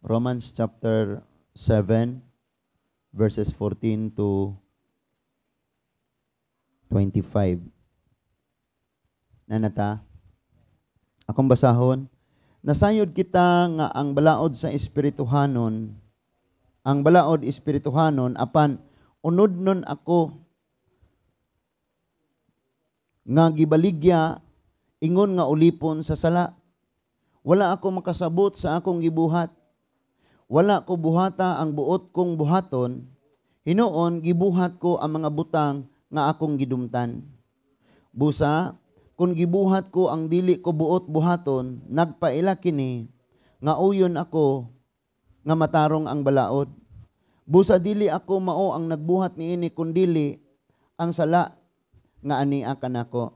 Romans chapter 7 verses 14 to 25. Nanata? Akong basahon. Nasayod kita nga ang balaod sa espirituhanon, ang balaod espirituhanon, apan unod nun ako nga gibaligya ingon nga ulipon sa sala. Wala ako makasabot sa akong gibuhat. Wala ko buhata ang buot kong buhaton, hinuon gibuhat ko ang mga butang nga akong gidumtan. Busa, kung gibuhat ko ang dili ko buot buhaton, nagpaila kini nga uyon ako nga matarong ang balaod. Busa dili ako mao ang nagbuhat niini kundili ang sala nga ania kanako.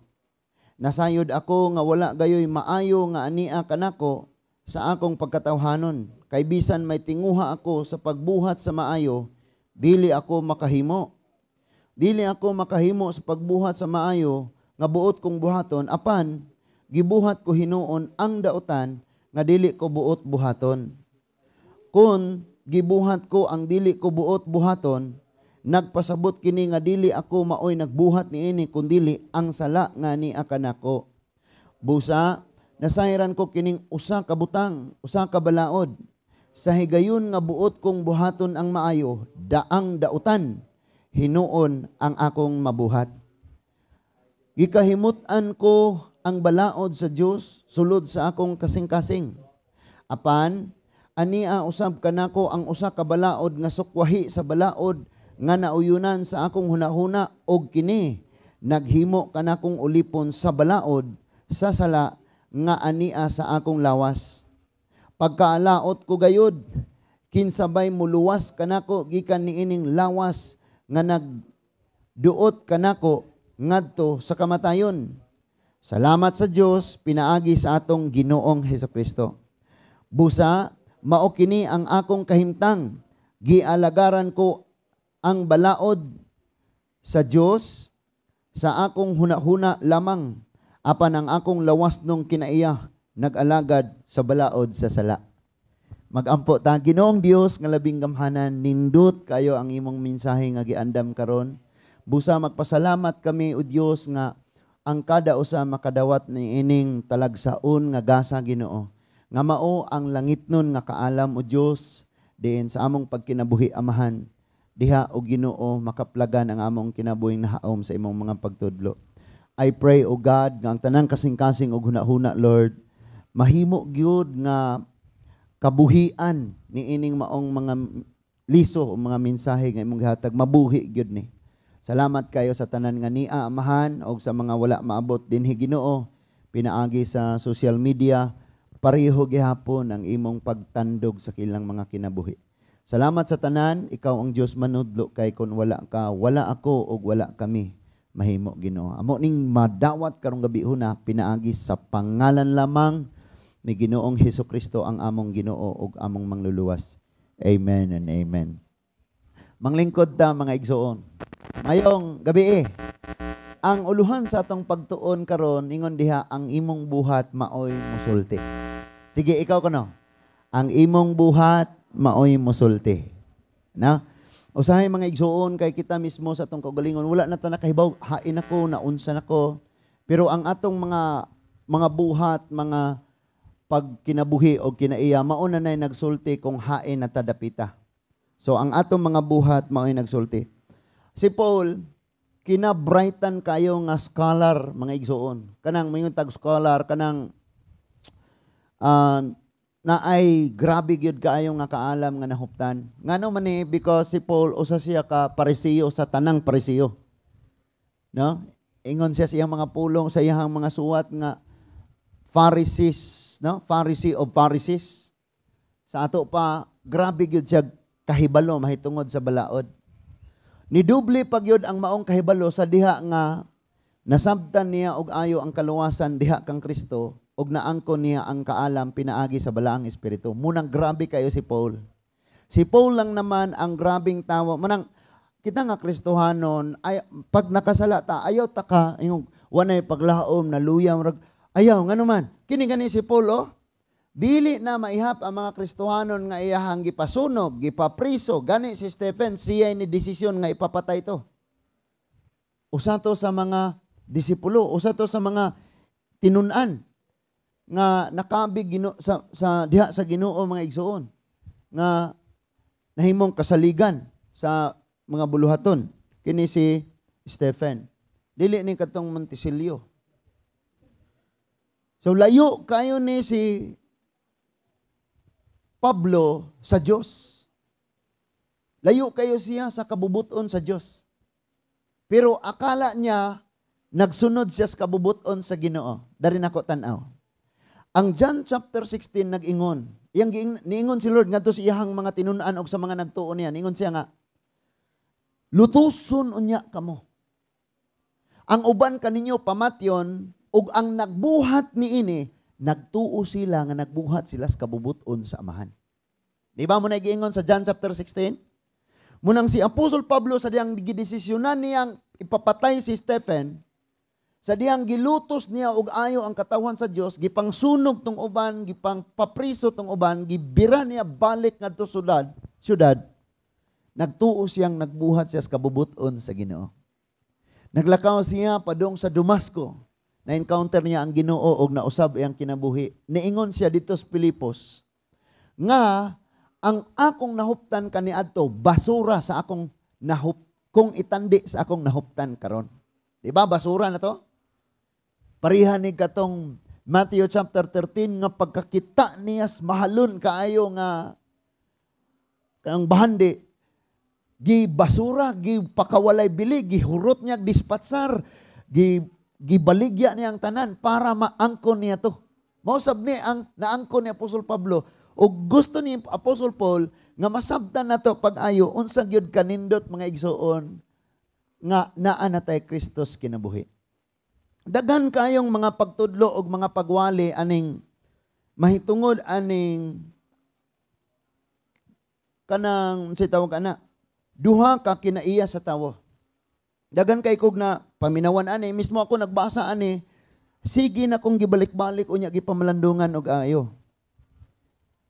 Nasayod ako nga wala gayoy maayo nga ania kanako sa akong pagkatawhanon. Kay bisan may tinguha ako sa pagbuhat sa maayo, dili ako makahimo. Dili ako makahimo sa pagbuhat sa maayo nga buot kong buhaton, apan gibuhat ko hinuon ang dautan nga dili ko buot buhaton. Kung gibuhat ko ang dili ko buot buhaton, nagpasabot kini nga dili ako maoy nagbuhat niini kundili ang sala nga ania kanako. Busa, nasayran ko kining usa ka butang, usa ka balaod. Sa higayon nga buot kong buhaton ang maayo, daang dautan, hinuon ang akong mabuhat. Gikahimut-an ko ang balaod sa Dios sulod sa akong kasing-kasing. Apan, ania usab kanako ang usa ka balaod nga sukwahi sa balaod nga nauyunan sa akong hunahuna og kini naghimo kanakong ulipon sa balaod sa sala nga ania sa akong lawas. Pagkaalaot ko gayud, kinsabay muluwas kanako gikan niining lawas nga nagduot kanako ngadto sa kamatayon. Salamat sa Dios pinaagi sa atong Ginoong Hesukristo. Busa, mao kini ang akong kahimtang, gialagaran ko ang balaod sa Dios sa akong hunahuna lamang, apan ang akong lawas nung kinaiya nag-alagad sa balaod sa sala. Magampo ta, Ginoong Dios nga labing gamhanan, nindot kayo ang imong mensahe nga giandam karon. Busa magpasalamat kami o Dios nga ang kada usa makadawat ni ining talagsaon nga gasa, Ginoo. Nga mao ang langitnon nga kaalam o Dios diin sa among pagkinabuhi, Amahan. Diha o Ginoo makaplagan ang among kinabuhing nahaom sa imong mga pagtudlo. I pray, O God, nga ang tanang kasing-kasing og hunahuna, Lord, mahimo gyud nga kabuhian ni ining maong mga liso o mga mensahe nga imong gihatag, mabuhi gyud ni. Salamat kayo sa tanan nga nia, Amahan, og sa mga wala maabot dinhi, Ginoo, pinaagi sa social media, pareho gihapon ang imong pagtandog sa kilang mga kinabuhi. Salamat sa tanan, ikaw ang Dios manudlo kay kun wala ka, wala ako ug wala kami mahimo, Ginoo. Amo ning madawat karong gabi huna pinaagi sa pangalan lamang ni Ginoong Hesukristo ang among Ginoo ug among mangluluwas. Amen and amen. Manglingkod ta, mga igsoon. Mayong gabi eh. Ang uluhan sa atong pagtuon karon ingon diha, ang imong buhat maoy musulti. Sige, ikaw kuno. Ang imong buhat maoy musulti. Na? Usahay, mga igsoon, kay kita mismo sa atong kaugalingon wala na ta nakahibaw hain ako, naunsa nako. Pero ang atong mga buhat, mga pagkinabuhi o kinaiya, mao na nay nagsulti kung hain na ta dapita. So ang atong mga buhat mao'y nagsulti. Si Paul, kinabrightan kayo nga scholar, mga igsoon. Kanang moingon tag scholar, kanang naay grabe gyud kaayo nga kaalam nga nahuptan. Ngano man ni, because si Paul usa siya ka Parisiyo sa tanang Parisiyo. No? Ingon siya sa iyang mga pulong, sa iyang mga suwat nga Pharisees, no? Pharisee of Pharisees. Sa ato pa, grabe gyud siya kahibalo mahitungod sa balaod. Niduble pa gyud ang maong kahibalo sa diha nga nasabtan niya og ayo ang kaluwasan diha kang Kristo og naangkon niya ang kaalam pinaagi sa balaang espiritu. Munang grabe kayo si Paul. Si Paul lang naman ang grabing tawo. Manang kita nga Kristohanon ay pag nakasala ta ayaw ta ka yung wanay paglaom na luya murag ayaw ngano man. Kini gani si Paul oh. Dili na maihap ang mga Kristohanon nga iyahang gipasunog, gipapriso. Gani si Stephen, siya ni desisyon nga ipapatay to. Usa to sa mga disipulo, usa to sa mga tinun-an nga nakabig sa diha sa Ginoo, mga igsuon, nga nahimong kasaligan sa mga buluhaton kini si Stephen. Dili ni katong Montesilio. So layo kayo ni si Pablo sa Dios. Layo kayo siya sa kabubuton sa Dios. Pero akala niya nagsunod siya sa kabubuton sa Ginoo. Dari nako tan-aw. Ang John chapter 16 nag-ingon. Iyang niingon si Lord ngadto sa iyahang mga tinun-an og sa mga nagtuo niya. Niingon siya nga, "Lutuson unya kamo. Ang uban kaninyo pamatyon, ug ang nagbuhat niini, nagtuo sila nga nagbuhat sila sa kabubuton sa Amahan." Di ba mo na giingon sa John chapter 16? Munang si Apostol Pablo, sa diyang gidesisyonan niyang ipapatay si Stephen, sa diyang gilutos niya og ayo ang katawhan sa Dios, gipangsunog tong uban, gipang papriso tong uban, gibira niya balik ngadto syudad, nagtuo siyang nagbuhat siya sa kabubuton sa Ginoo. Naglakaw siya padung sa Damasco. Na-encounter niya ang Ginoo og nausab iyang kinabuhi. Niingon siya dito sa Pilipos nga ang akong nahuptan kaniadto basura sa akong nahup kung itandi sa akong nahuptan karon. Di ba basura na to? Pareha ni katong Matthew chapter 13 nga pagkakita niya mahalon kaayo nga kanang bahandi, gi basura, gi pakawalay bili, gihurot niya, dispatsar, gi gibaligya niya ang tanan para maangkon niya to. Mausab ni ang naangkon ni Apostol Pablo, ug gusto ni Apostol Paul nga masabtan nato pag-ayo unsa gyud kanindot, mga igsuon, nga naa na tay Kristos kinabuhi. Daghan kayong mga pagtudlo og mga pagwali aning mahitungod aning kanang si tawag ana duha ka kinaiya sa tawo. Daghan kay kog na paminawan ani, mismo ako nagbasa ani, sige na kong gibalik-balik unya gipamalandungan og ayo.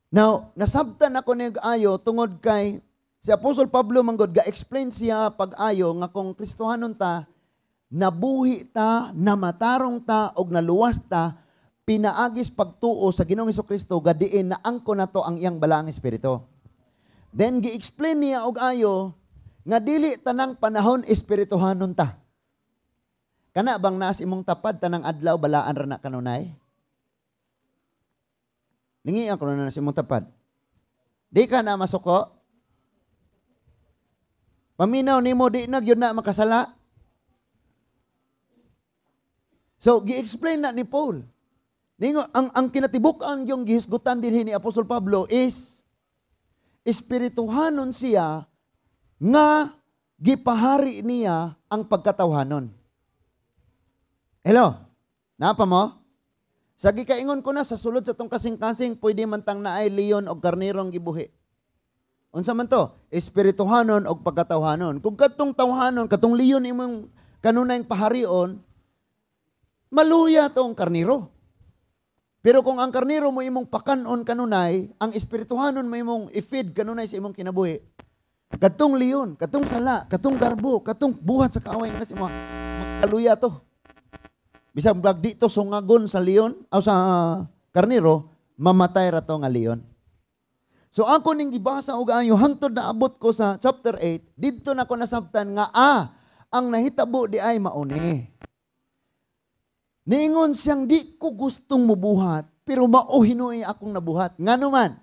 Now, nasabtan ako ni og ayo tungod kay si Apostol Pablo manggod ga-explain siya pag-ayo nga kung Kristohanon ta, nabuhi ta, namatarong ta, og naluwas ta, pinaagis pagtuo sa Ginoong Hesukristo, gadiin na angko nato ang iyang balaang espiritu. Then gi-explain niya og ayo nga dili tanang panahon espirituhanon ta. Kana bang naas imong tapad tanang adlaw balaan ra na kanunay? Lingi ako na sa imong tapad. Di ka na masuko? Paminaw nimo di na gyud na makasala? So, gi-explain na ni Paul. Ningo, ang kinatibuk-an yung gihisgutan dinhi ni Apostol Pablo is espirituhanon siya nga gipahari niya ang pagkatawhanon. Hello? Napa mo? Sa gikaingon ko na sa sulod sa tong kasing-kasing, pwede man tang naay leon og karnerong gibuhi. Unsa man to? Espirituhanon og pagkatawhanon. Kung katong tawhanon, katong leon imong kanunayng paharion, maluya tong karnero. Pero kung ang karnero mo imong pakanon kanunay, ang espirituhanon mo imong i-feed kanunay sa imong kinabuhi, katong leon, katong sala, katong garbo, katong buhat sa kaaway nga sa imo, makaluya to. Bisag bag di to sungagon sa leon o sa karnero, mamatay ra to nga leon. So ako ning gibasa og ayo hangtod naabot ko sa chapter 8, didto na ko nasabtan nga ang nahitabo di ay mauni. Niingon siyang di ko gustong mubuhat, pero mao hinuoy akong nabuhat. Ngano man,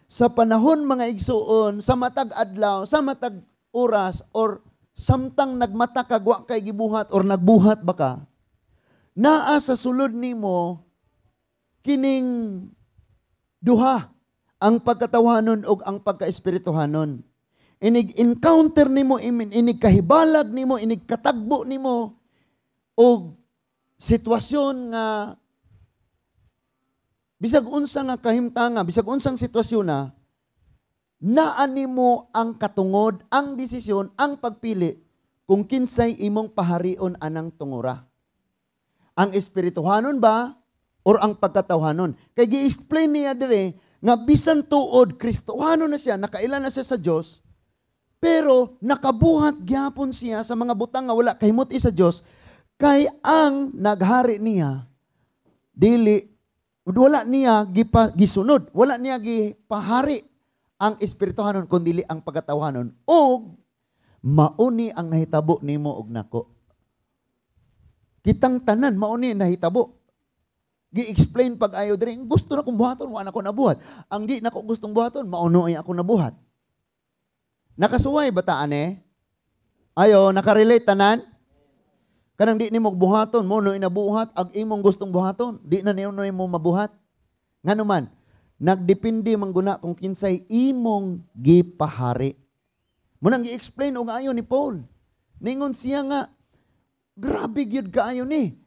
sa panahon, mga igsuon, sa matag adlaw, sa matag oras, or samtang nagmata ka wa kay gibuhat or nagbuhat ba ka, naa sa sulod nimo kining duha, ang pagkatawanon og ang pagkaespirituhanon. Inig encounter nimo, inig kahibalag nimo, inig katagbo nimo og sitwasyon nga bisag unsa nga kahimtanga, bisag unsang sitwasyon na naa nimo ang katungod, ang desisyon, ang pagpili kung kinsay imong paharion anang tungura. Ang espirituhanon ba Or ang pagkatawhanon. Kay gi-explain niya dire nga bisan tuod Kristohano na siya, nakaila na siya sa Dios, pero nakabuhat gyapon siya sa mga butang nga wala kahimut-i sa Dios, kay ang naghari niya dili, wala niya gisunod, wala niya gipahari ang espirituhanon kun dili ang pagkatawhanon. Og mauni ang nahitabo nimo og nako. Kitang tanan mauni nahitabo. Gi-explain pag-ayo diri, gusto na kong buhaton, wa na ko nabuhat. Ang di na ko gustong buhaton, mauno ay ako nabuhat. Nakasuway ba ta ane? Ayo, nakarelate tanan? Kanang di nimo buhaton, mo no inabuhat, ang imong gustong buhaton, di na niyo mo mabuhat. Ngano man, nagdepende man guna kung kinsay imong gipahari. Munang gi-explain og ayo ni Paul. Ningon siya nga, grabe gyud kaayo ni.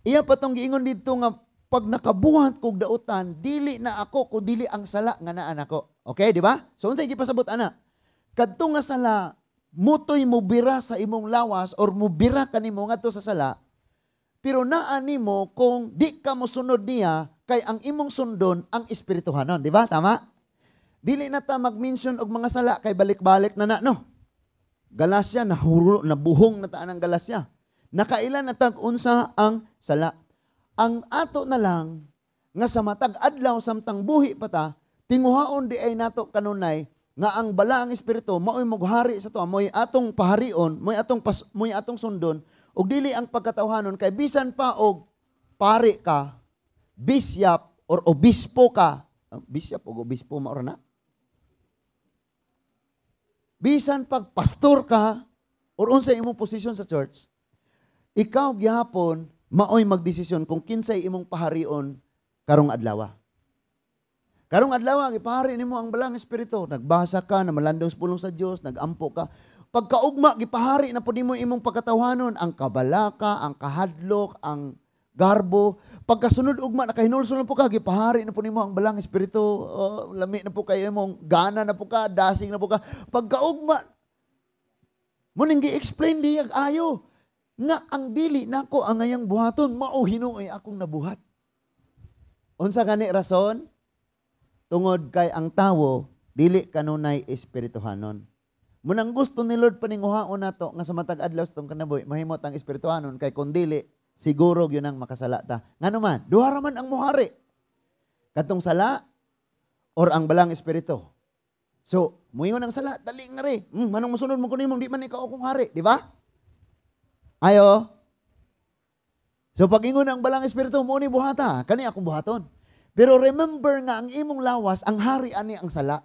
Iya pa tong giingon didto nga pag nakabuhat kog dautan, dili na ako kun dili ang sala nga naa nako. Okay, di ba? So unsay gipasabot ana? Kadto nga sala mutoy mubira sa imong lawas or mubira kanimo ngadto sa sala, pero naa nimo kung di ka mosunod niya, kay ang imong sundon ang espirituhanon, di ba? Tama? Dili na ta mag-mention og mga sala kay balik-balik na na, no? Galacia, nahuro, nabuhong na ta ang Galacia. Nakailan na tag unsa ang sala. Ang ato na lang nga sa matag adlaw samtang buhi pa ta, tinguhaon di ay nato kanunay nga ang balaang espiritu maoy moghari sa to, mo'y atong paharion, mo'y atong sundon, ug dili ang pagkatawhanon, kay bisan pa og pari ka, bisyap or obispo ka, bisyap og obispo mao ra na. Bisan pag pastor ka or unsa imong posisyon sa church, ikaw gihapon maoy magdesisyon kung kinsay imong paharion karong adlaw. Karong adlaw gipahari nimo ang balang espiritu, nagbasa ka, namalandaw sa pulong sa Dios, nagampo ka. Pagkaugma gipahari na pud nimo imong pagkatawhanon, ang kabalaka, ang kahadlok, ang garbo. Pagkasunod ugma nakahinulsol na po ka, gipahari na po nimo ang balang espiritu, oh, lami na po kayo imong gana na po ka, dasing na po ka. Pagkaugma mo ning gi-explain diyag ayo nga ang dili nako ang ngayang buhaton, mao hinuoy akong nabuhat. Unsa gani rason? Tungod kay ang tawo dili kanunay espirituhanon. Munang gusto ni Lord paninguhaon nato nga sa matag adlaw sa tong kinabuhi mahimot ang espirituhanon, kay kun dili siguro gyud ang makasala ta. Ngano man, duha ra man ang muhari. Katong sala or ang balang espiritu. So, muingon ang sala, dali nga ri. Manong mosunod mo kun nimong di man ikaw akong hari, di ba? Ayo. So pag ingon ang balang espiritu, mo ni buhata, kani akong buhaton. Pero remember nga ang imong lawas, ang hari ani ang sala.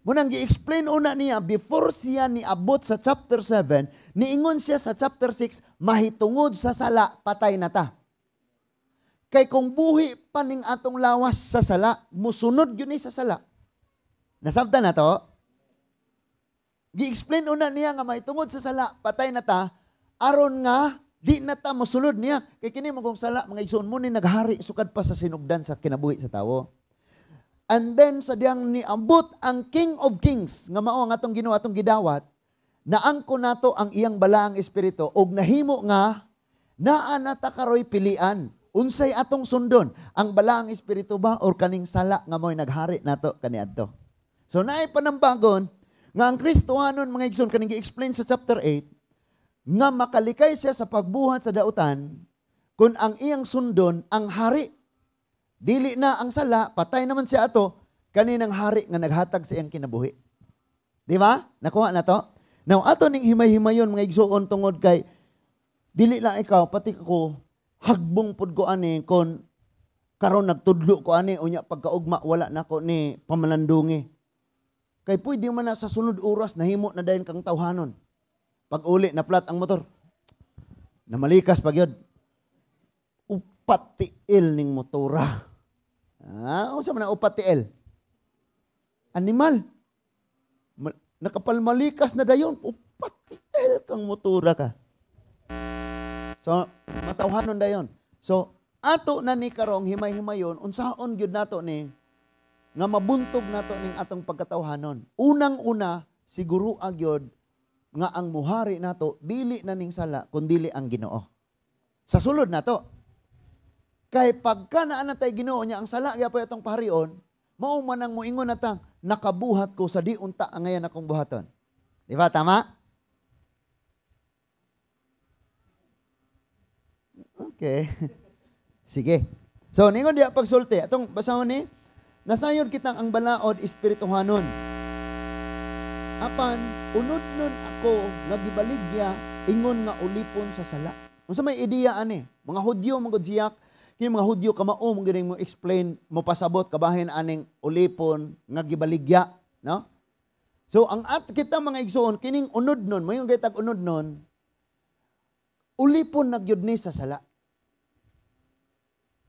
Munang gi-explain una niya before siya niabot sa chapter 7, niingon siya sa chapter 6, mahitungod sa sala, patay na ta. Kay kung buhi pa ning atong lawas sa sala, musunod yun ni sa sala. Nasabta na to? Gi-explain una niya nga mahitungod sa sala, patay na ta, aron nga di na ta mosulod niya. Kay kini mo kung sala, mga igsoon mo ni naghari sukad pa sa sinugdan sa kinabuhi sa tawo. And then sa diyang niambot ang King of Kings nga mao ang atong Ginoo atong gidawat, naangko nato ang iyang balaang espiritu og nahimo nga naa na ta karoy pilian. Unsay atong sundon, ang balaang espiritu ba or kaning sala nga mo'y naghari nato kaniadto? So naay panambagon nga ang Kristohanon, mga igsoon, kaning gi-explain sa chapter 8 nga makalikay siya sa pagbuhat sa dautan kung ang iyang sundon ang hari. Dili na ang sala, patay naman siya ato, kaninang hari nga naghatag sa iyang kinabuhi. Di ba? Nakuha na to? Now, ato ning himay-himayon, mga igsoon, tungod kay dili lang ikaw, pati ko, hagbong pud ko ani kon karon nagtudlo ko ani unya pagkaugma wala nako ni pamalandungi. Kay pwede man na sa sunod oras nahimo na dayon kang tawhanon. Pag uli na flat ang motor, namalikas pag yun, upat tiil ning motora. Unsa man ang upat tiil? Animal. Nakapalmalikas na dayon, upat tiil kang motora ka. So, matawhanon dayon. So, ato na ni karong himay-himayon, unsaon gyud nato ni nga mabuntog nato ning atong pagkatawhanon. Unang-una, siguro agyod nga ang muhari nato dili na ning sala kundili ang Ginoo. Sa sulod nato. Kay pagka naa na tay Ginoo niya ang sala gyapon atong paharion, mao man ang moingon na ta, nakabuhat ko sa di unta ang ngayon akong buhaton. Di ba tama? Okay. Sige. So ningon diha pagsulti atong basahon ni, nasayod kitang ang balaod espirituhanon. Apan unod nun ako nga gibaligya ingon nga ulipon sa sala. Unsa may ideya ani? Mga Hudyo man gud siya. Kini mga Hudyo kamao mo gid mo explain, mo pasabot kabahin aning ulipon nga gibaligya, no? So ang at kita mga igsoon kining unod nun, moingon gaytag unod nun, ulipon na gyud ni sa sala.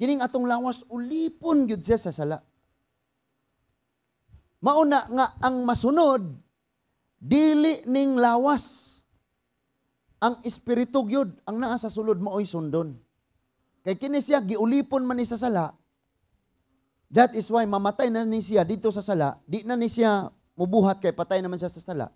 Kining atong lawas ulipon gyud siya sa sala. Mauna nga ang masunod dili ning lawas. Ang espiritu gyud ang naa sa sulod maoy sundon. Kay kini siya giulipon man ni sa sala. That is why mamatay na ni siya dito sa sala, di na ni siya mubuhat kay patay naman siya sa sala.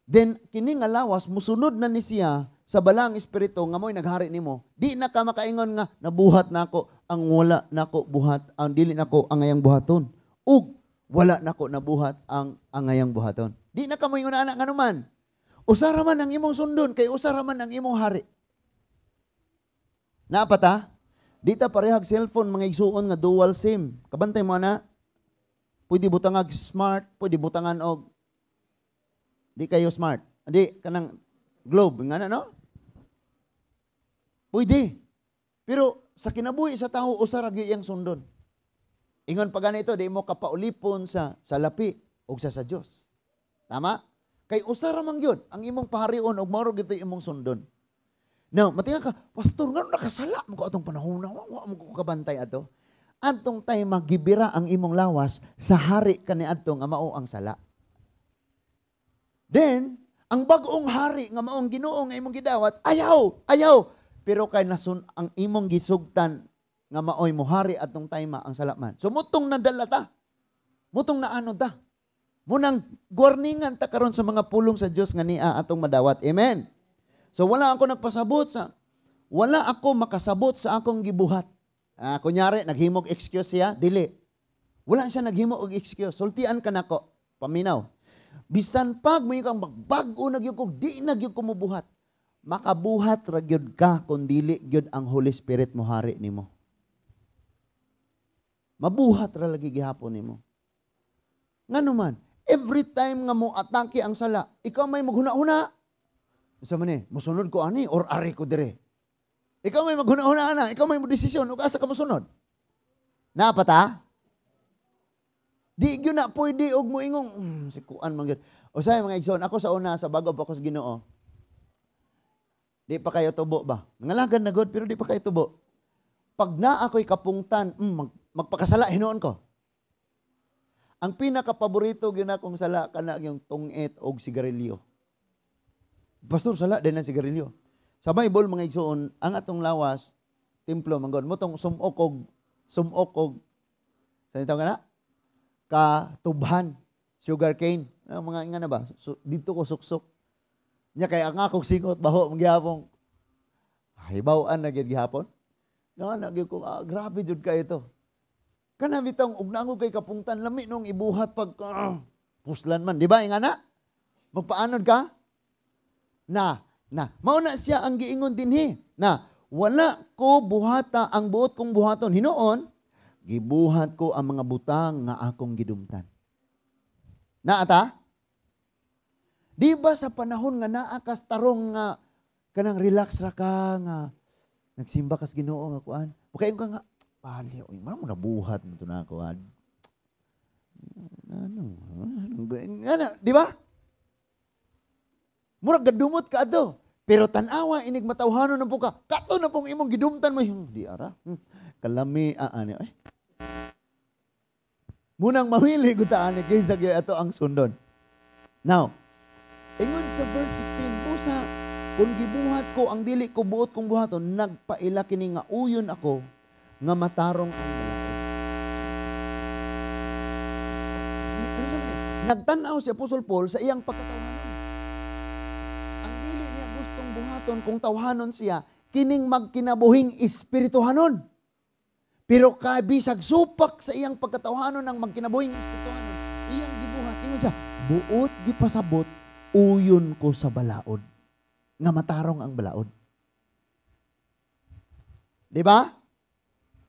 Then kini nga lawas musunod na ni siya sa balang espiritu nga mo'y naghari nimo. Di na ka makaingon nga nabuhat nako ang wala nako buhat, ang dili nako ang ngayang buhaton. Ug wala nako nabuhat ang angayang buhaton. Di na ka moingon ana nganuman. Usara man ang imong sundon kay usara man ang imong hari. Naa pa ta? Di ta parehag cellphone mga igsuon nga dual SIM. Kabantay mo ana. Pwede butangag smart, pwede butangan og di kayo smart. Di kanang Globe nga na, no? Pwede. Pero sa kinabuhi sa tawo usara gyud iyang sundon. Ingon pa ganito, di mo kapaulipon sa salapi og sa Dios. Tama? Kay usara man gyud ang imong paharion og mao ra gyud imong sundon. Now, matinga ka, pastor, ngano nakasala mo ko atong panahon na, wa mo ko kabantay ato. Antong tay magibira ang imong lawas sa hari kaniadto nga mao ang sala. Then, ang bag-ong hari nga mao ang Ginoo nga imong gidawat, ayaw, ayaw. Pero kay nasun ang imong gisugtan nga maoy mohari atong tayma ang sala man. So mutong nadala ta. Mutong naano ta. Munang warningan ta karon sa mga pulong sa Dios nga niya atong madawat. Amen. So wala ako nagpasabot sa, wala ako makasabot sa akong gibuhat. Kunyari, naghimog excuse siya, dili. Wala siya naghimo og excuse. Sultian ka nako, paminaw. Bisan pag mo kang magbag-o na gyud ko, di na gyud ko mobuhat. Makabuhat ra gyud ka kung dili gyud ang Holy Spirit mohari nimo. Mabuhat ra lagi gihapon nimo. Ngano man, every time nga mo atake ang sala, ikaw may maghuna-huna. Unsa man ni, mosunod ko ani or ari ko dire. Ikaw may maghuna-huna ana, ikaw may modesisyon ug asa ka mosunod. Naa pa ta? Di gyud na pwede og moingong si kuan man gyud. Usay mga igsoon, ako sa una sa bago pa ko sa Ginoo. Di pa kayo tubo ba? Nangalagan na god pero di pa kayo tubo. Pag naa ako'y kapungtan, magpakasala hinuon ko. Ang pinakapaborito gyud akong sala kana yung tungit og sigarilyo. Pastor, sala din ang sigarilyo. Sa Bible mga igsoon, ang atong lawas templo man god. Motong sumok og sa nitaw kana? Katubhan, sugar cane. Ano, mga nga na ba? So, dito ko suksok. Nya kay ang akong singot baho magyapon. Hibaw-an na gyud gihapon. No, na gyud ko, grabe jud kay ito. Kana bitong og naangog kay kapungtan lami nung ibuhat pag puslan man, di ba ingana? Magpaanod ka? Na. Mao na siya ang giingon dinhi na wala ko buhata ang buot kong buhaton. Hinuon, gibuhat ko ang mga butang nga akong gidumtan. Naa ta? Di ba sa panahon nga naa kas tarong nga kanang relax ra ka nga nagsimba kas Ginoo nga kuan. Mukaingon ka nga pali oy, man mo nabuhat mo to na kuan. Ano? Ano, di ba? Murag gadumot ka adto. Pero tan-awa inig matawhanon na po ka. Kato na pong imong gidumtan mo. Di ara. Kalami ani ay. Munang mamili gud ta ani kaysa gyud ato ang sundon. Now, ingon sa verse 16, busa kung gibuhat ko ang dili ko buot kong buhaton, nagpaila kini nga uyon ako nga matarong ang balaod. Nagtan-aw si Apostol Paul sa iyang pagkatawhanon. Ang dili niya gustong buhaton kung tawhanon siya, kining magkinabuhing espirituhanon. Pero kay bisag supak sa iyang pagkatawhanon ang magkinabuhing espirituhanon, iyang gibuhat, ingon siya, buot gipasabot, uyon ko sa balaod. Nga matarong ang balaod. Di ba?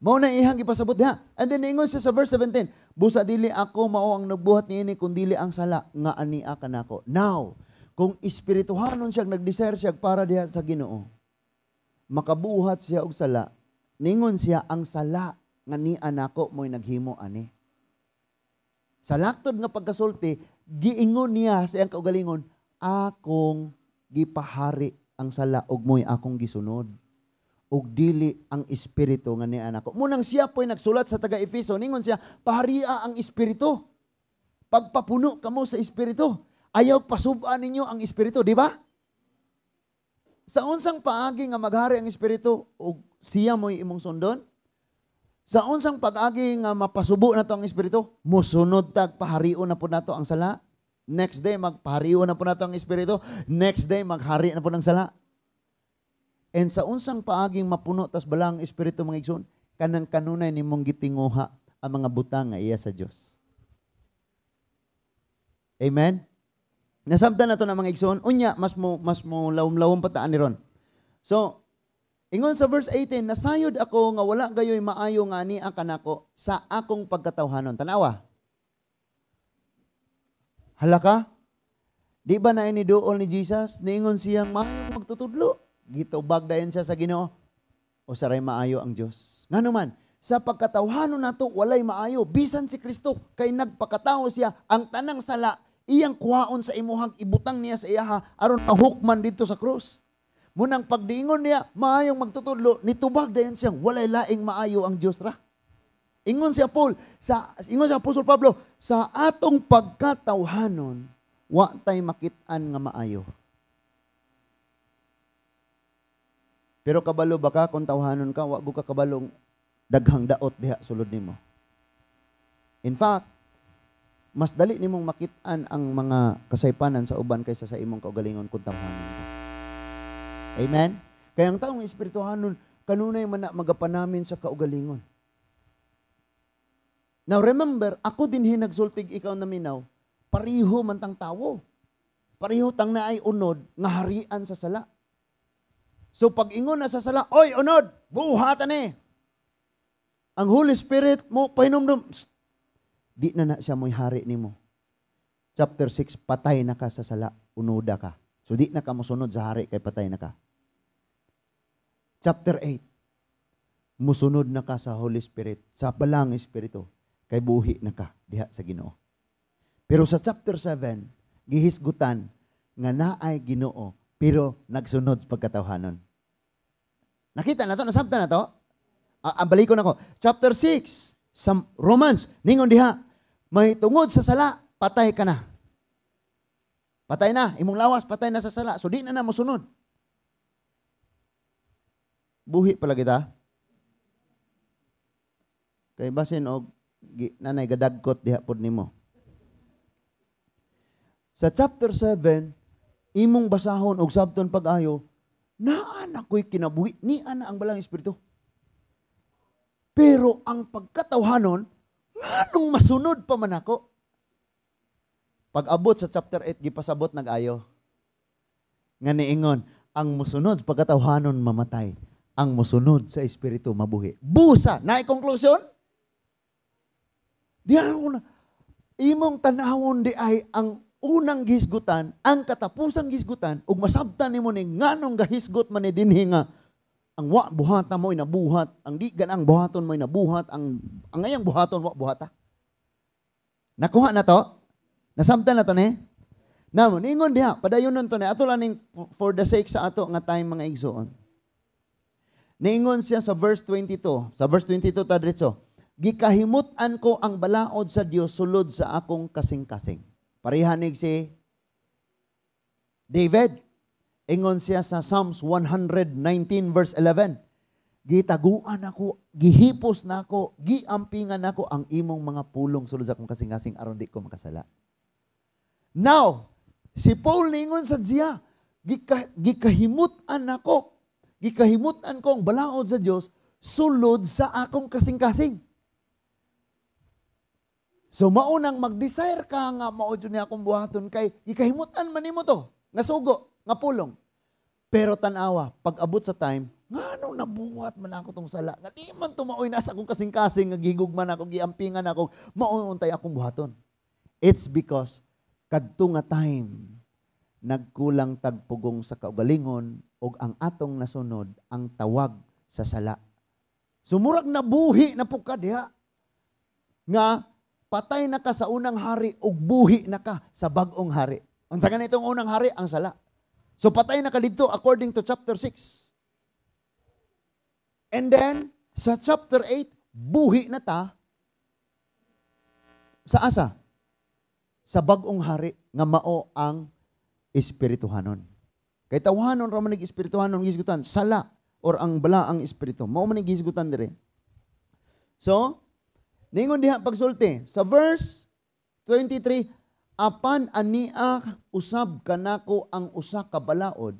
Mao na iyang gipasabot diha. And then ingon siya sa verse 17, busa dili ako mao ang nagbuhat niini kun dili ang sala nga ania kanako. Now, kung espirituhanon siya, nag-desire siya para diha sa Ginoo, makabuhat siya og sala, ningon siya ang sala nga nia nako mo'y naghimo ani. Sa laktod nga pagkasulti, giingon niya sa iyang kaugalingon, akong gipahari ang sala ug mo'y akong gisunod. Ug dili ang espiritu nga niya nako. Munang siya po'y nagsulat sa taga-Efeso, ningon siya, paharia ang espiritu. Pagpapuno kamo sa espiritu. Ayaw pasub-an ninyo ang espiritu, di ba? Sa unsang paagi nga maghari ang espiritu ug siya mo'y imong sundon? Sa unsang pag-agi nga mapasubo na to ang espiritu, musunod tag paharion na po nato ang sala. Next day magpaharion na po nato ang espiritu. Next day maghari na po ng sala. And sa unsang paaging mapuno tas balang espiritu, mga igsoon, kanang kanunay nimong gitinguha ang mga butang nga iya sa Dios. Amen? Nasabtan na to ng mga igsoon. Unya, mas mo lawom-lawom pa taan ni ron. So, ingon sa verse 18, nasayod ako nga wala gayoy maayo nga ani ang kanako sa akong pagkatawhanon. Tanawa. Hala ka? Di ba na iniduol ni Jesus? Niingon siyang maayo magtutudlo. Gitubag dayon siya sa Ginoo. O saray maayo ang Dios. Ngano man, sa pagkatawhanon nato walay maayo bisan si Kristo kay nagpakatawo siya, ang tanang sala iyang kuhaon sa imuhang ibutang niya sa iyaha aron mahukman dito sa krus. Munang pagdiingon niya, maayong magtutudlo, nitubag dayon siyang walay laing maayo, ang Dios ra. Ingon si Paul, sa ingon si Apostol Pablo, sa atong pagkatawhanon, wa tay makit-an nga maayo. Pero kabalo ba ka kung tawhanon ka, wa ka kabalong daghang daot diha sulod nimo. In fact, mas dali nimong makit-an ang mga kasaypanan sa uban kaysa sa imong kaugalingon kung tawhanon ka. Amen? Kaya ang taong espirituhanon, kanunay man na magapanamin sa kaugalingon. Now remember, ako din hinagsultig ikaw na minaw, pariho man tang tawo. Pariho tang naay unod nga harian sa sala. So pag ingon na sa sala, oy unod, buhatan eh. Ang Holy Spirit mo pahinumdum, di na na siya mo'y hari nimo. Chapter 6, patay na ka sa sala, unoda ka. So di na ka mosunod sa hari kay patay na ka. Chapter 8, musunod na ka sa Holy Spirit, sa balang Espiritu, kay buhi na ka diha sa Ginoo. Pero sa chapter 7, gihisgutan nga naay Ginoo, pero nagsunod sa pagkatawhanon. Nakita na to? Nasabtan na to? Balikon ako. Chapter 6, sa Romans, ningon diha, may tungod sa sala, patay ka na. Patay na, imong lawas, patay na sa sala. So di na na mosunod. Buhi pala kita. Kay basin og nanay gadagkot diha pod nimo. Sa chapter 7, imong basahon og sabton pag-ayo, naa na ko'y kinabuhi, niya na ang balang espiritu. Pero ang pagkatawhanon, nganong masunod pa man ako? Pag-abot sa chapter 8, gipasabot nag-ayo. Nga niingon, ang musunod sa pagkatawhanon mamatay, ang musunod sa espiritu mabuhi. Busa, naay konklusyon? Diyan ko na, imong tanawon di ay ang unang gisgutan, ang katapusang gisgutan, ug masabtan nimo ni nganong gahisgot man ni dinhi nga ang wa buhata mo inabuhat, ang di ganang buhaton mo inabuhat, ang ngayang buhaton wa buhata. Nakuha na to? Nasabtan na to ni? Now, ningon diha, padayon nun to ni, ato lang ning for the sake sa ato nga time, mga igsoon. Niingon siya sa verse 22, sa verse 22 ta diretso, gikahimut-an ko ang balaod sa Dios sulod sa akong kasing-kasing. Parehanig si David. Ingon siya sa Psalms 119 verse 11. Gitaguan ako, gihipos na ako, giampingan ako ang imong mga pulong sulod sa akong kasing-kasing aron di ko makasala. Now, si Paul ningon sa siya, gikahimut-an ako, gikahimut-an ko ang balaod sa Dios Sulod sa akong kasing-kasing. So maunang mag-desire ka nga mao jud ni akong buhaton kay gikahimutan man nimo to, nga sugo, nga pulong. Pero tan-awa, pag abot sa time, nganong nabuhat man ako tong sala? Nga di man to maoy nasa akong kasing-kasing, nga gihigugma ako, giampingan ako, mao untay akong buhaton. It's because kadto nga time nagkulang tagpugong sa kaugalingon ug ang atong nasunod ang tawag sa sala. Sumurag nabuhi na pud ka diha nga patay na ka sa unang hari ug buhi na ka sa bag-ong hari. Unsa ganitong unang hari? Ang sala. So patay na ka didto according to chapter 6. And then sa chapter 8, buhi na ta sa asa? Sa bag-ong hari nga mao ang espirituhanon. Kay tawhanon ra man nig espirituhanon gisgutan, sala or ang balaang espiritu. Mao man gisgutan dire. So, ningon diha pagsulti sa verse 23, apan ania usab kanako ang usa ka balaod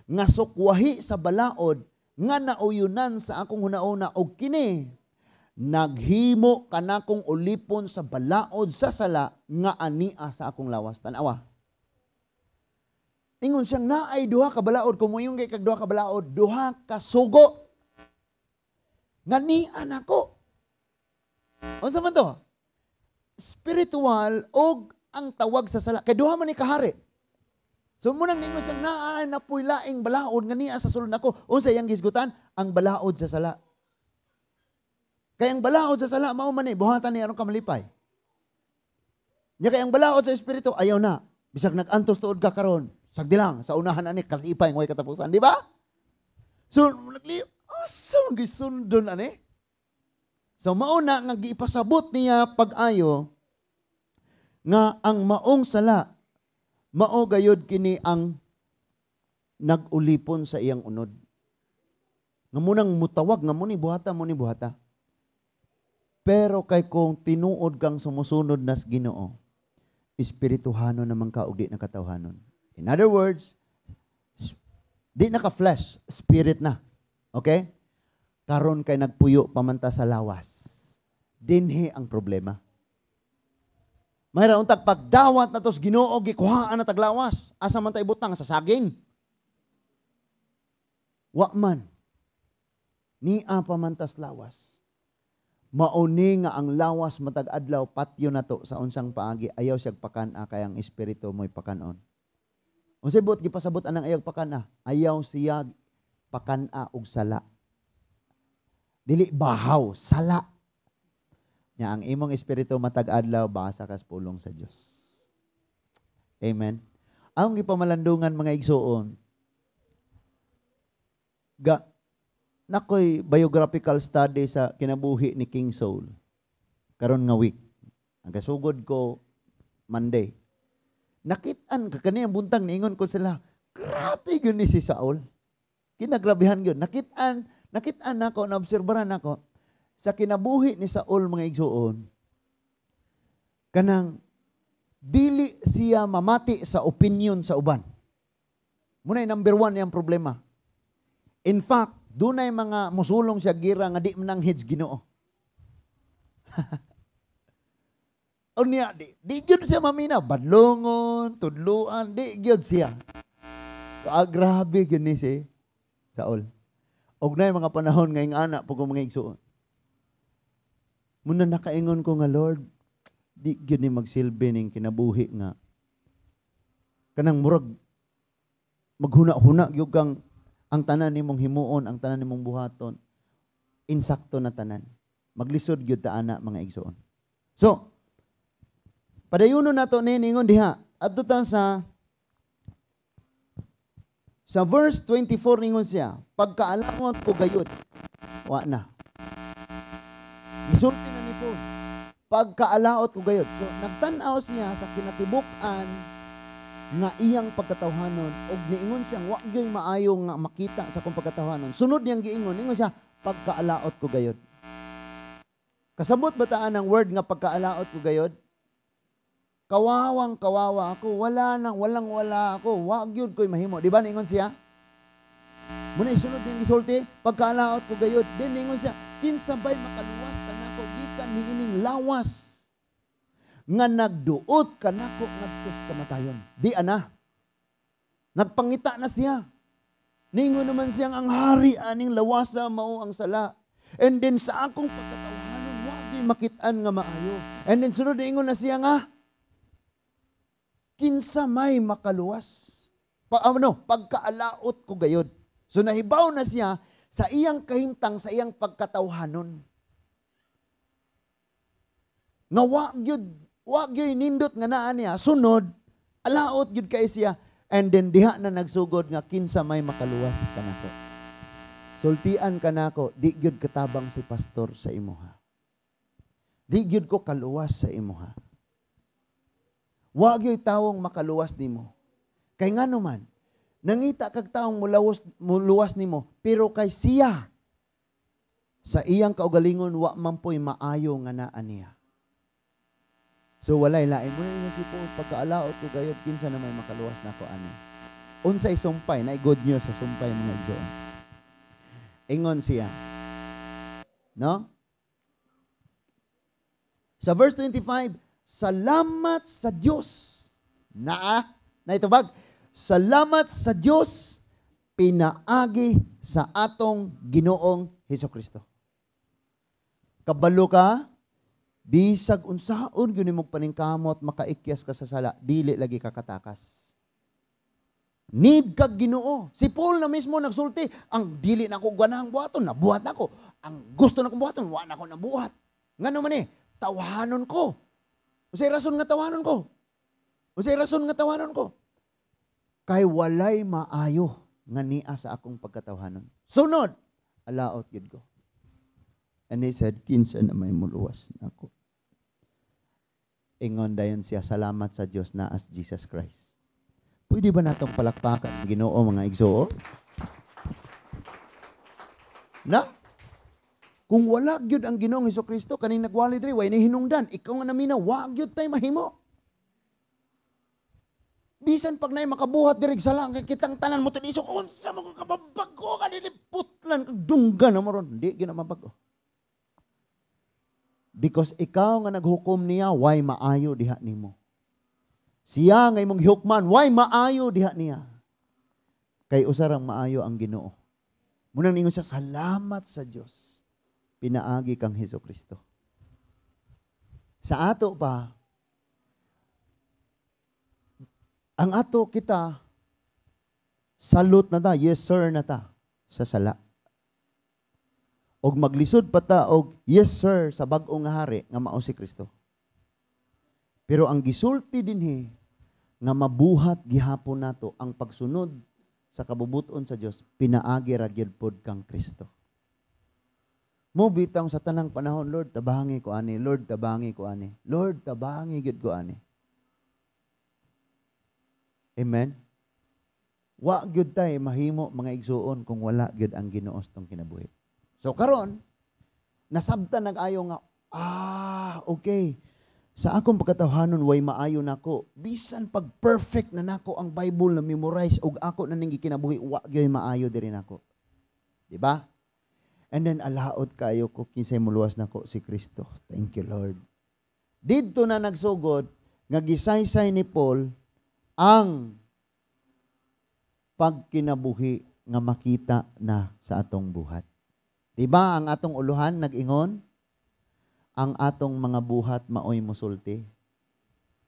nga sukwahi sa balaod nga nauyunan sa akong hunauna og kini naghimo kanakong ulipon sa balaod sa sala nga ania sa akong lawas. Tan-awa. Ingon siyang naay duha ka balaod, kung moingon kay kag duha ka balaod, duha ka sugo nga nia nako. Unsa man to? Spiritual og ang tawag sa sala. Kay duha man ni kahari. So munang ningon siyang naa na puy laing balaod nga niya sa sulod nako. Unsa iyang gisgutan? Ang balaod sa sala. Kay ang balaod sa sala mao man ni buhatan ni aron ka malipay. Nya kay ang balaod sa espiritu ayaw na. Bisag nag-antos tuod ka karon, sagdi lang sa unahan ani kalipay way katapusan, di ba? So nagli asa man gisundon ani? So mao na nga giipasabot niya pag-ayo nga ang maong sala mao gayod kini ang nag-ulipon sa iyang unod. Nga munang mutawag nga mo ni buhata, mo ni buhata. Pero kay kung tinuod kang sumusunod nas Ginoo, espirituhanon naman ka og di na katawhanon. In other words, di na ka flesh, spirit na. Okay? Karon kay nagpuyo pamanta sa lawas. Dinhi ang problema. Mayroon untag pagdawat na tos Ginoo gikuhaan na taglawas. Asa man ta ibutang sa saging? Wa man. Nia pamantas lawas. Mauni nga ang lawas matag adlaw patyo nato sa unsang paagi ayaw siyag pakan-a kay ang espiritu mo'y pakan-on. Unsay buot gipasabot anang ayaw pakan-a? Ayaw siya pakan-a og sala. Dili bahaw, sala. Nya ang imong espiritu matag adlaw basa kas pulong sa Dios. Amen. Ang gipamalandungan mga igsuon, ga nakoy biographical study sa kinabuhi ni King Saul karon nga week. Ang kasugod ko Monday. Nakit-an ka kaniyang buntang niingon ko sila, grabe gyud ni si Saul. Kinagrabihan gyud. Nakit-an nako, naobserbaran nako sa kinabuhi ni Saul mga igsuon. Kanang dili siya mamati sa opinion sa uban. Muna'y number one niyang problema. In fact, dunay mga musulong siya gira nga di mananghid Ginoo. O niya, di gyud siya mamina. Badlongon, tudluan, di gyud siya. So, grabe gyud ni si Saul. Og nay mga panahon ngayong anak pag mga igsuon. Muna nakaingon ko nga, Lord, di gyud ni magsilbi ning kinabuhi nga kanang murag maghuna-huna gyud kang ang tanan nimong himuon, ang tanan nimong buhaton, insakto na tanan. Maglisod gyud ta ana mga igsuon. So, padayuno nato ni ningon diha. Adto ta sa verse 24 ningon siya, pagkaalamot ko gayud, wa na. Gisulti na ni Paul, pagkaalaot ko gayud. So, nagtan-aw siya sa kinatibuk-an nga iyang pagkatawhanon og niingon siyang wa gyud maayo nga makita sa akong pagkatawhanon. Sunod niyang giingon, ningon siya, pagkaalaot ko gayud. Kasabot ba taan ang word nga pagkaalaot ko gayud? Kawawang kawawa ako, wala nang walang wala ako, wa gyud ko'y mahimo. Di ba niingon siya? Muna isunod niyang gisulti, pagkaalaot ko gayod. Then ningon siya, kinsa bay makaluwas kanako gikan niining lawas nga nagduot kanako ngadto sa kamatayon? Di ana. Nagpangita na siya. Ningon naman siyang ang hari aning lawasa mao ang sala. And then sa akong pagkatawhanon, wa gyud makit-an nga maayo. And then sunod ingon na siya nga, kinsa may makaluwas? Pagkaalaot ko gayod. So nahibaw na siya sa iyang kahimtang, sa iyang pagkatawhanon. Nga wa gyud nindot nga naa niya, sunod, alaot gyud kay siya. And then diha na nagsugod nga kinsa may makaluwas kanako. Sultian kanako, di gyud katabang si pastor sa imuha. Di gyud ko kaluwas sa imuha. Wa gyud tawong makaluwas nimo. Kay ngano man, nangita kag taong muluwas nimo, pero kay siya sa iyang kaugalingon wa man po'y maayo nga naa niya. So walay lain mo na si Paul, pagkaalaot ko gayod, kinsa na may makaluwas nako ani. Unsay sumpay, na good news sa sumpay mga igsoon. Ingon siya. No? Sa verse 25, salamat sa Dios. Naa, naitubag. Salamat sa Dios pinaagi sa atong Ginoong Hesukristo. Kabalo ka, bisag unsaon gyud nimong paningkamot makaikyas ka sa sala, dili lagi ka katakas. Need kag Ginoo. Si Paul na mismo nagsulti, ang dili na ko ganahang buhaton, nabuhat nako. Ang gusto na kong buhaton, wa na ko nabuhat. Ngano man tawhanon ko. Unsay rason nga tawhanon ko? Unsay rason nga tawhanon ko? Kay walay maayo nga niya sa akong pagkatawhanon. Sunod, alaot gyud ko. And he said, kinsa na may muluwas nako. Ingon dayon siya, salamat sa Dios na as Jesus Christ. Pwede ba natong palakpakan ang Ginoo mga igsoon? Na? Kung wala gyud ang Ginoong Hesukristo kaning nagwali diri, way ni hinungdan, ikaw nga namina, wa gyud tay mahimo. Bisan pag nay makabuhat diri sala, kay kitang tanan mo tiniso unsa mo kababag-o ka dili putlan kag dunggan na mo ron, di gyud na mabag-o. Because ikaw nga naghukom niya, way maayo diha nimo. Siya nga imong gihukman, way maayo diha niya. Kay usarang maayo ang Ginoo. Munang ningon siya, salamat sa Dios. Pinaagi kang Hesukristo. Sa ato pa, ang ato kita, salute na ta, yes sir na ta, sa sala. Og maglisod pa ta, og yes sir sa bag-ong hari, nga mao si Kristo. Pero ang gisulti dinhi, nga mabuhat gihapon nato ang pagsunod sa kabubuton sa Dios, pinaagi ra gyud pod kang Kristo. Mo bitang sa tanang panahon, Lord, tabangi ko ani, Lord, tabangi ko ani, Lord, tabangi gyud ko ani. Amen? Wa gyud tay mahimo mga igsuon kung wala gyud ang Ginoo sa tong kinabuhi. So karon nasabtan nag-ayo nga, okay. Sa akong pagkatawhanon way maayo nako. Bisan pag perfect na nako ang Bible na memorize og ako na ning gikinabuhi, wa gyud maayo diri nako. Di ba? And then alaot kayo ko kinsay muluwas nako si Kristo. Thank you Lord. Didto na nagsugod nga gisaysay ni Paul ang pagkinabuhi nga makita na sa atong buhat. Diba ang atong uluhan nag-ingon? Ang atong mga buhat maoy mosulti.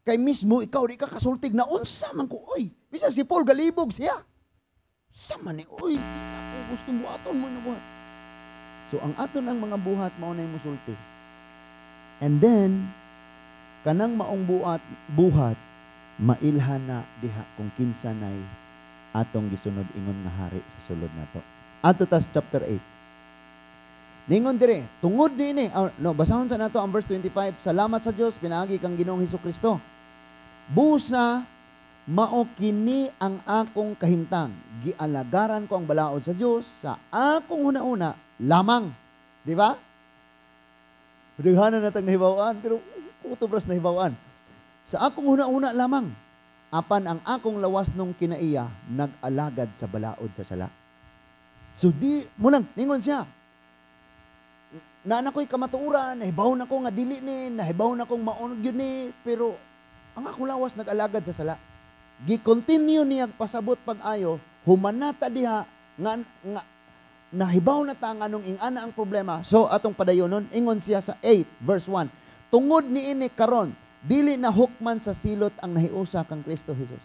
Kay mismo ikaw di ka kasultig na unsa man ko oy. Bisan si Paul galibog siya. Sama ni oy, di ako gusto buhaton mo na buhat. So ang aton ang mga buhat mao nay mosulti. And then kanang maong buhat mailhan na diha kung kinsa nay atong gisunod ingon nga hari sa sulod nato. Adto tas chapter 8. Ningon dire, tungod niini, no, basahon sa nato ang verse 25, salamat sa Dios pinaagi kang Ginoong Hesukristo. Busa mao kini ang akong kahimtang, gialagaran ko ang balaod sa Dios sa akong huna-huna lamang. Di ba? Daghanan natang nahibaw-an, pero kutubras nahibaw-an. Sa akong huna-huna lamang, apan ang akong lawas nung kinaiya nag-alagad sa balaod sa sala. So di mo nang ningon siya. Na ko'y kamatuoran, nahibaw na ko nga dili ni, nahibaw na kong maon gyud ni, pero ang akong lawas nag-alagad sa sala. Gi-continue niya pasabot pag-ayo, humanata diha nga, nga nahibaw na ta nganong ingana ang problema. So atong padayonon, ingon siya sa 8 verse 1. Tungod niini karon, dili na hukman sa silot ang nahiusa kang Kristo Jesus.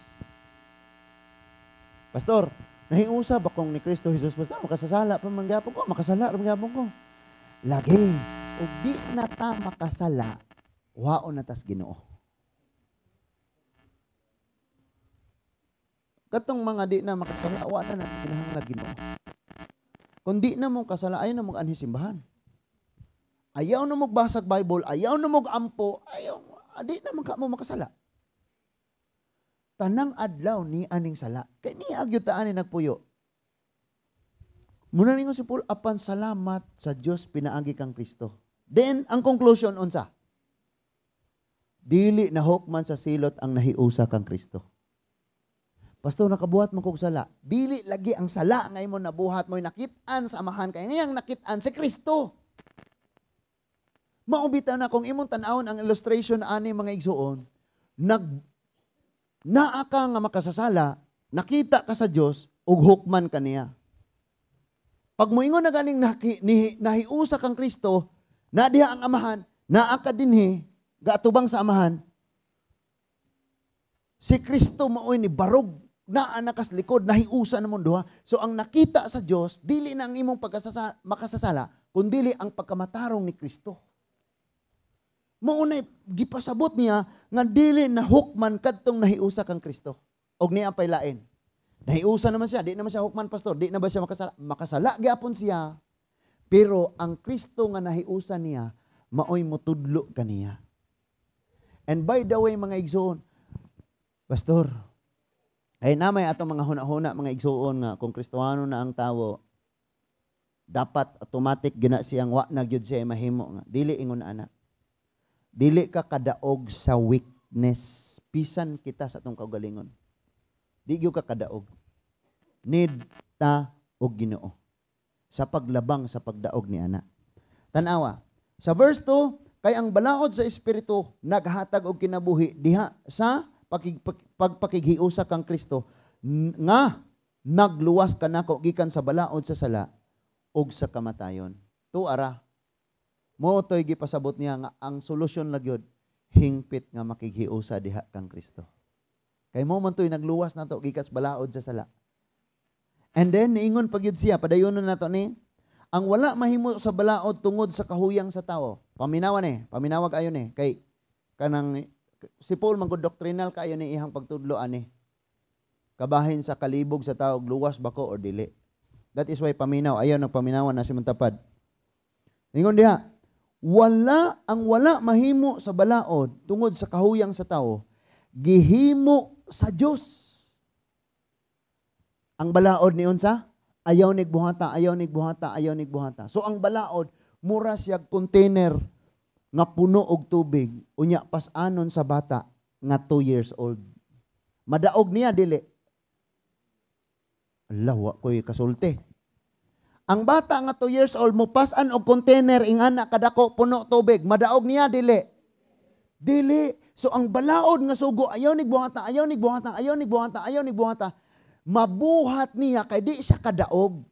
Pastor, nahiusa ba kong ni Kristo Jesus? Pastor, makasasala pa man gyapon ko, makasala ra man gyapon ko. Lagi, ug di na ta makasala, waon na tas Ginoo. Katong mga di na makasala, wa na natin kinahanglan Ginoo. Kung di na mo kasala, ayaw na mo anhi simbahan. Ayaw na mo basag Bible, ayaw na mo ampo, ayaw, di na man ka mo makasala. Tanang adlaw ni aning sala. Kay niya gyud ta ani nagpuyo. Muna ningon si Paul, apan salamat sa Dios pinaagi kang Kristo. Then, ang conclusion unsa? Dili na hukman sa silot ang nahiusa kang Kristo. Pastor, nakabuhat man kog sala. Dili lagi ang sala nga imo nabuhat mo'y nakit-an sa amahan kay ngayang nakit-an si Kristo. Mao bitaw na kung imong tan-awon ang illustration ani mga igsuon, nag naa ka nga makasasala, nakita ka sa Dios ug hukman ka niya. Pag moingon na ganing nahiusa kang Kristo, na diha ang amahan, naa ka dinhi, gaatubang sa amahan. Si Kristo maoy ni barog, naa na kas likod, nahiusa na mong duha. So ang nakita sa Dios, dili na ang imong makasasala, kundili ang pagkamatarong ni Kristo. Mao na gipasabot niya nga dili na hukman kadtong nahiusa kang Kristo. Og niya pay lain. Nahiusa naman siya, di naman siya hukman, pastor, di na ba siya makasala? Makasala gyapon siya. Pero ang Kristo nga nahiusa niya, maoy motudlo kaniya. And by the way, mga igsoon, pastor, ay namay atong mga huna-huna, mga igsoon nga kung Kristohano na ang tawo, dapat automatic gina siyang wa na gyud siya mahimo nga dili ingon ana. Dili ka kadaog sa weakness. Bisan kita sa atong kaugalingon. Di gyud ka kadaog. Need ta og Ginoo sa paglabang sa pagdaog ni ana. Tan-awa. Sa verse 2, kay ang balaod sa espiritu naghatag og kinabuhi diha sa pagpakighiusa kang Kristo nga nagluwas kanako gikan sa balaod sa sala ug sa kamatayon. Tuara. Mao toy gipasabot niya nga ang solusyon la gyud hingpit nga makighiusa diha kang Kristo. Kay mo man toy nagluwas nato gikan sa balaod sa sala. And then niingon pa gyud siya, padayonon nato ni ang wala mahimo sa balaod tungod sa kahuyang sa tawo. Paminawa ni, paminawag ayo ni kay kanang si Paul man gud doctrinal kaayo ni ihang pagtudlo ani. Kabahin sa kalibog sa tawo, luwas ba ko or dili. That is why paminaw ayaw nagpaminawan na si Montapad. Ingon diha, wala ang wala mahimo sa balaod tungod sa kahuyang sa tawo, gihimo sa Dios. Ang balaod ni unsa? Ayaw nigbuhata, ayaw nigbuhata, ayaw nigbuhata. So ang balaod mura siya container nga puno og tubig, unya pas-anon sa bata nga 2 years old. Madaog niya dili. Ala, wa ko'y kasulti. Ang bata nga 2 years old mo pas-an og container ingana kadako puno tubig, madaog niya dili. Dili. So ang balaod nga sugo ayaw nigbuhata, ayaw nigbuhata, ayaw nigbuhata, ayaw nigbuhata. Mabuhat niya kay di siya kadaog.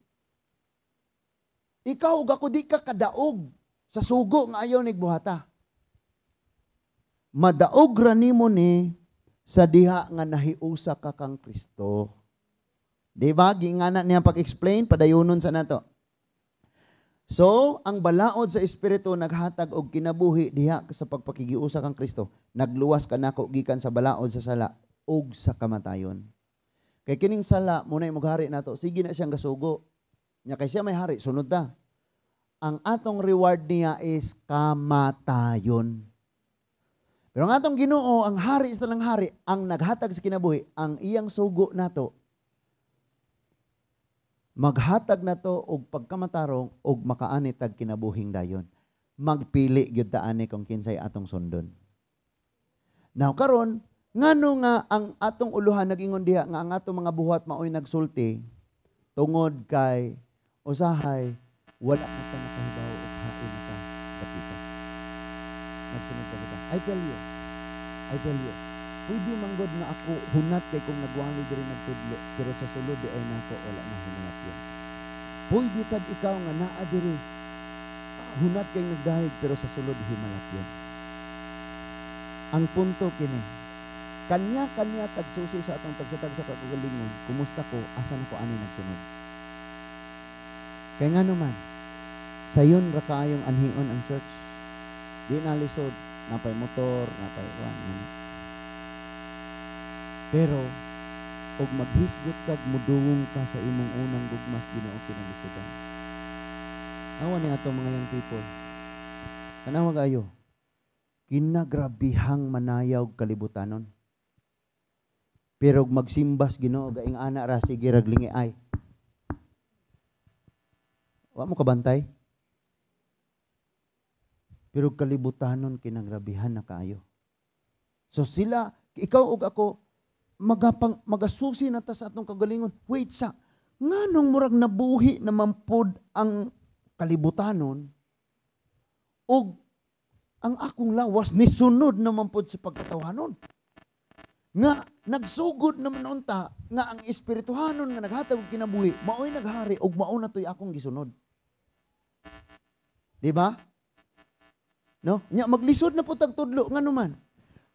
Ikaw ug ako di ka kadaog sa sugo nga ayaw nigbuhata. Madaog ra nimo ni sa diha nga nahiusa ka kang Kristo. Di ba? Giingana niya pag-explain, padayonon sa nato. So, ang balaod sa Espiritu naghatag og kinabuhi diha sa pagpakigiusa kang Kristo. Nagluwas kanako gikan sa balaod sa sala ug sa kamatayon. Kay kining sala muna'y moghari nato, sige na siyang gasugo. Nya kay siya may hari, sunod ta. Ang atong reward niya is kamatayon. Pero ang atong Ginoo, ang hari sa tanang hari, ang naghatag sa kinabuhi, ang iyang sugo nato, maghatag nato og pagkamatarong og makaani tag kinabuhing dayon. Magpili gyud ta ani kung kinsay atong sundon. Now karon, ngano nga ang atong uluhan nag-ingon diha nga ang atong mga buhat maoy nagsulti tungod kay Usahay wala na ta nakahibaw og hain na ka dapita. Nagsunod pa kita. I tell you, pwede manggod nga ako hunat kay kung nagwali diri nagtudlo, pero sa sulod di ay nako wala na himalapyon. Pwede sad ikaw nga naa diri hunat kay nagdahig, pero sa sulod himalapyon. Ang punto kini, kanya-kanya tagsusi sa atong tagsa-tagsa kagalingon, kumusta ko, asa na ko ani nagsunod. Kay nga naman, sayon ra kaayong anhion ang church. Di na lisod, napay motor, napay kuan. Pero og maghisgot kag mudungong ka sa imong unang gugmas Ginoo, kinalisodan. Awa ni ato mga young people. Tanawa kayo. Kinagrabihang manayaw kalibutanon. Pero og magsimbas Ginoo gaing ana ra, sige rag lingi ay. Wa mo kabantay? Pero kalibutanon kinagrabihan na kaayo. So sila, ikaw ug ako, magapang magasusi na ta sa atong kagalingon. Wait sa, nganong murag nabuhi naman pod ang kalibutanon ug ang akong lawas nisunod naman pod sa pagkatawanon? Nga nagsugod naman unta nga ang espirituhanon nga naghatag og kinabuhi maoy naghari ug mao na to'y akong gisunod. Di ba? No? Nya maglisod na po tag tudlo, ngano man?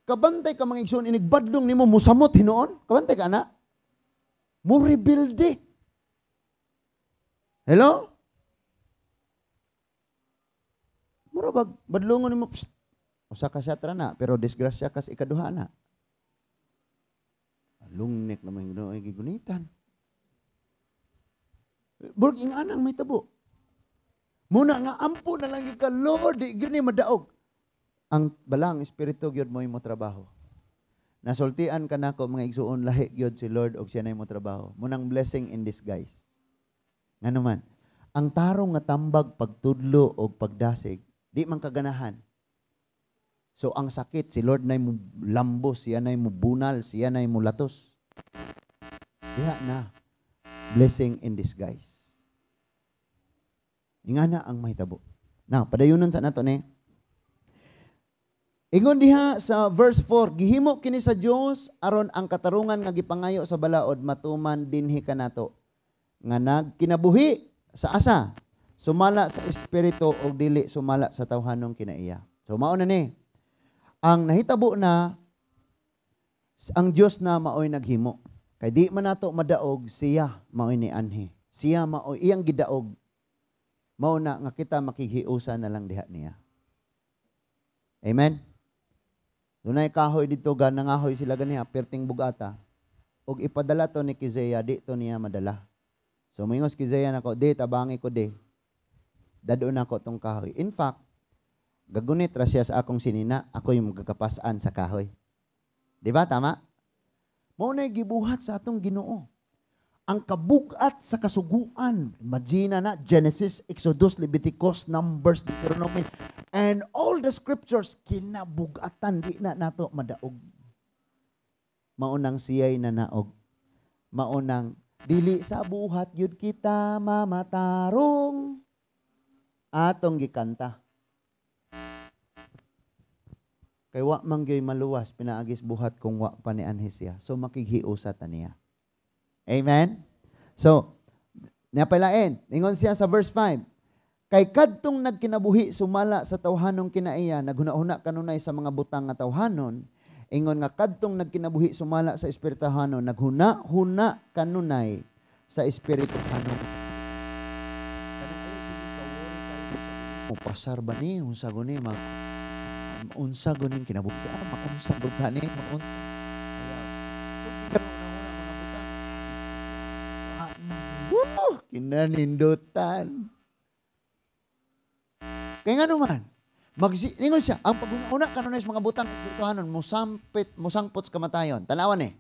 Kabantay ka, mga igsoon, inigbadlong nimo musamot hinuon? Kabantay ka ana? Mo rebelde. Hello? Mura bag badlongon nimo, psst, usa ka shot ra na, pero disgrasya kas ikaduha na. Lungnik naman Ginoo ay gigunitan. Burg inganang may tabo. Muna nga ampo na lang gyud ka, Lord, di gyud ni madaog. Ang balang espiritu gyud mo mo trabaho. Nasultian ka nako, mga igsuon, lahi gyud si Lord og siya na mo trabaho. Munang blessing in disguise. Ngano man, ang tarong nga tambag pagtudlo og pagdasig, di man kaganahan. So ang sakit, si Lord na mo lambos, siya na mo bunal, siya na mo latos. Diha na, blessing in disguise. Ingana ang mahitabo. Now, padayunan sa nato ni. Ingon diha sa verse 4, gihimo kini sa Dios aron ang katarungan nga gipangayo sa balaod matuman dinhi kanato nga nagkinabuhi sa asa sumala sa espiritu og dili sumala sa tawhanong kinaiya. So mao na ni. Ang nahitabo na ang Dios na maoy naghimo. Kay di man nato madaog, siya maoy ni anhi. Siya maoy iyang gidaog. Mao na nga kita makighiusa na lang diha niya. Amen. Dunay kahoy dito ga nangahoy sila ganiha perting bugata. Og ipadala to ni Kizeya, di to niya madala. So moingos Kizeya nako, di tabangi ko di. Dadon nako tong kahoy. In fact, gagunit ra siya sa akong sinina, ako yung magkakapasan sa kahoy. Di ba tama? Mao na gibuhat sa atong Ginoo. Ang kabugat sa kasuguan, imagine na Genesis, Exodus, Leviticus, Numbers, Deuteronomy, and all the scriptures, kinabugatan, di na nato madaog. Maunang siya'y nanaog. Maunang dili sa buhat yun kita mamatarong atong gikanta. Kay wa man gyoy maluwas pinaagis buhat kung wa pa ni anhi siya. So makighiusa ta niya. Amen? So, napalain. Ingon siya sa verse 5, kay kadtong nagkinabuhi sumala sa tawhanong kinaiya, naghuna-huna kanunay sa mga butang nga tawhanon, ingon nga kadtong nagkinabuhi sumala sa espirituhanon, naghuna-huna kanunay sa espirituhanon. Pasar ba ni? Unsa guni? Unsa guni kinabuhi? Makunsa guni? Makunsa. Kinanindutan. Kaya nga naman, ningon siya, ang paghuna kanunay sa mga butang espirituhanon, musampit, musangpot sa kamatayon. Tanawan eh.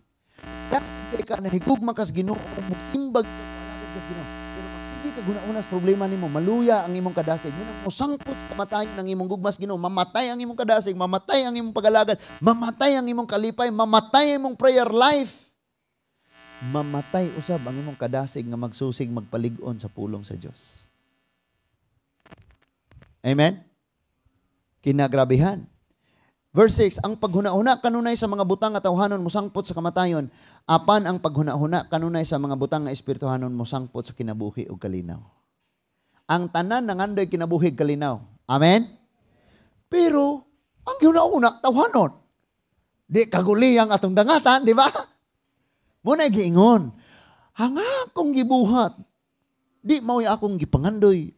Dahil ka nahigugma kas Ginoo, musimbag ka Ginoo. Pero magsige ka guna-una sa problema nimo, maluya ang imong kadasig. Yun ang musangpot sa kamatayon ng imong gugmas Ginoo, mamatay ang imong kadasig, mamatay ang imong pagalagad, mamatay ang imong kalipay, mamatay ang imong prayer life. Mamatay usab ang imong kadasig nga magsusig magpalig-on sa pulong sa Dios. Amen? Kinagrabihan. Verse 6, ang paghuna-huna kanunay sa mga butang nga tawhanon mosangpot sa kamatayon, apan ang paghuna-huna kanunay sa mga butang nga espirituhanon mosangpot sa kinabuhi ug kalinaw. Ang tanan nangandoy kinabuhi ug kalinaw. Amen? Pero ang gihuna-huna tawhanon. Di kaguliyang atong dangatan, di ba? Muna giingon, ang akong gibuhat, di mao'y akong gipangandoy.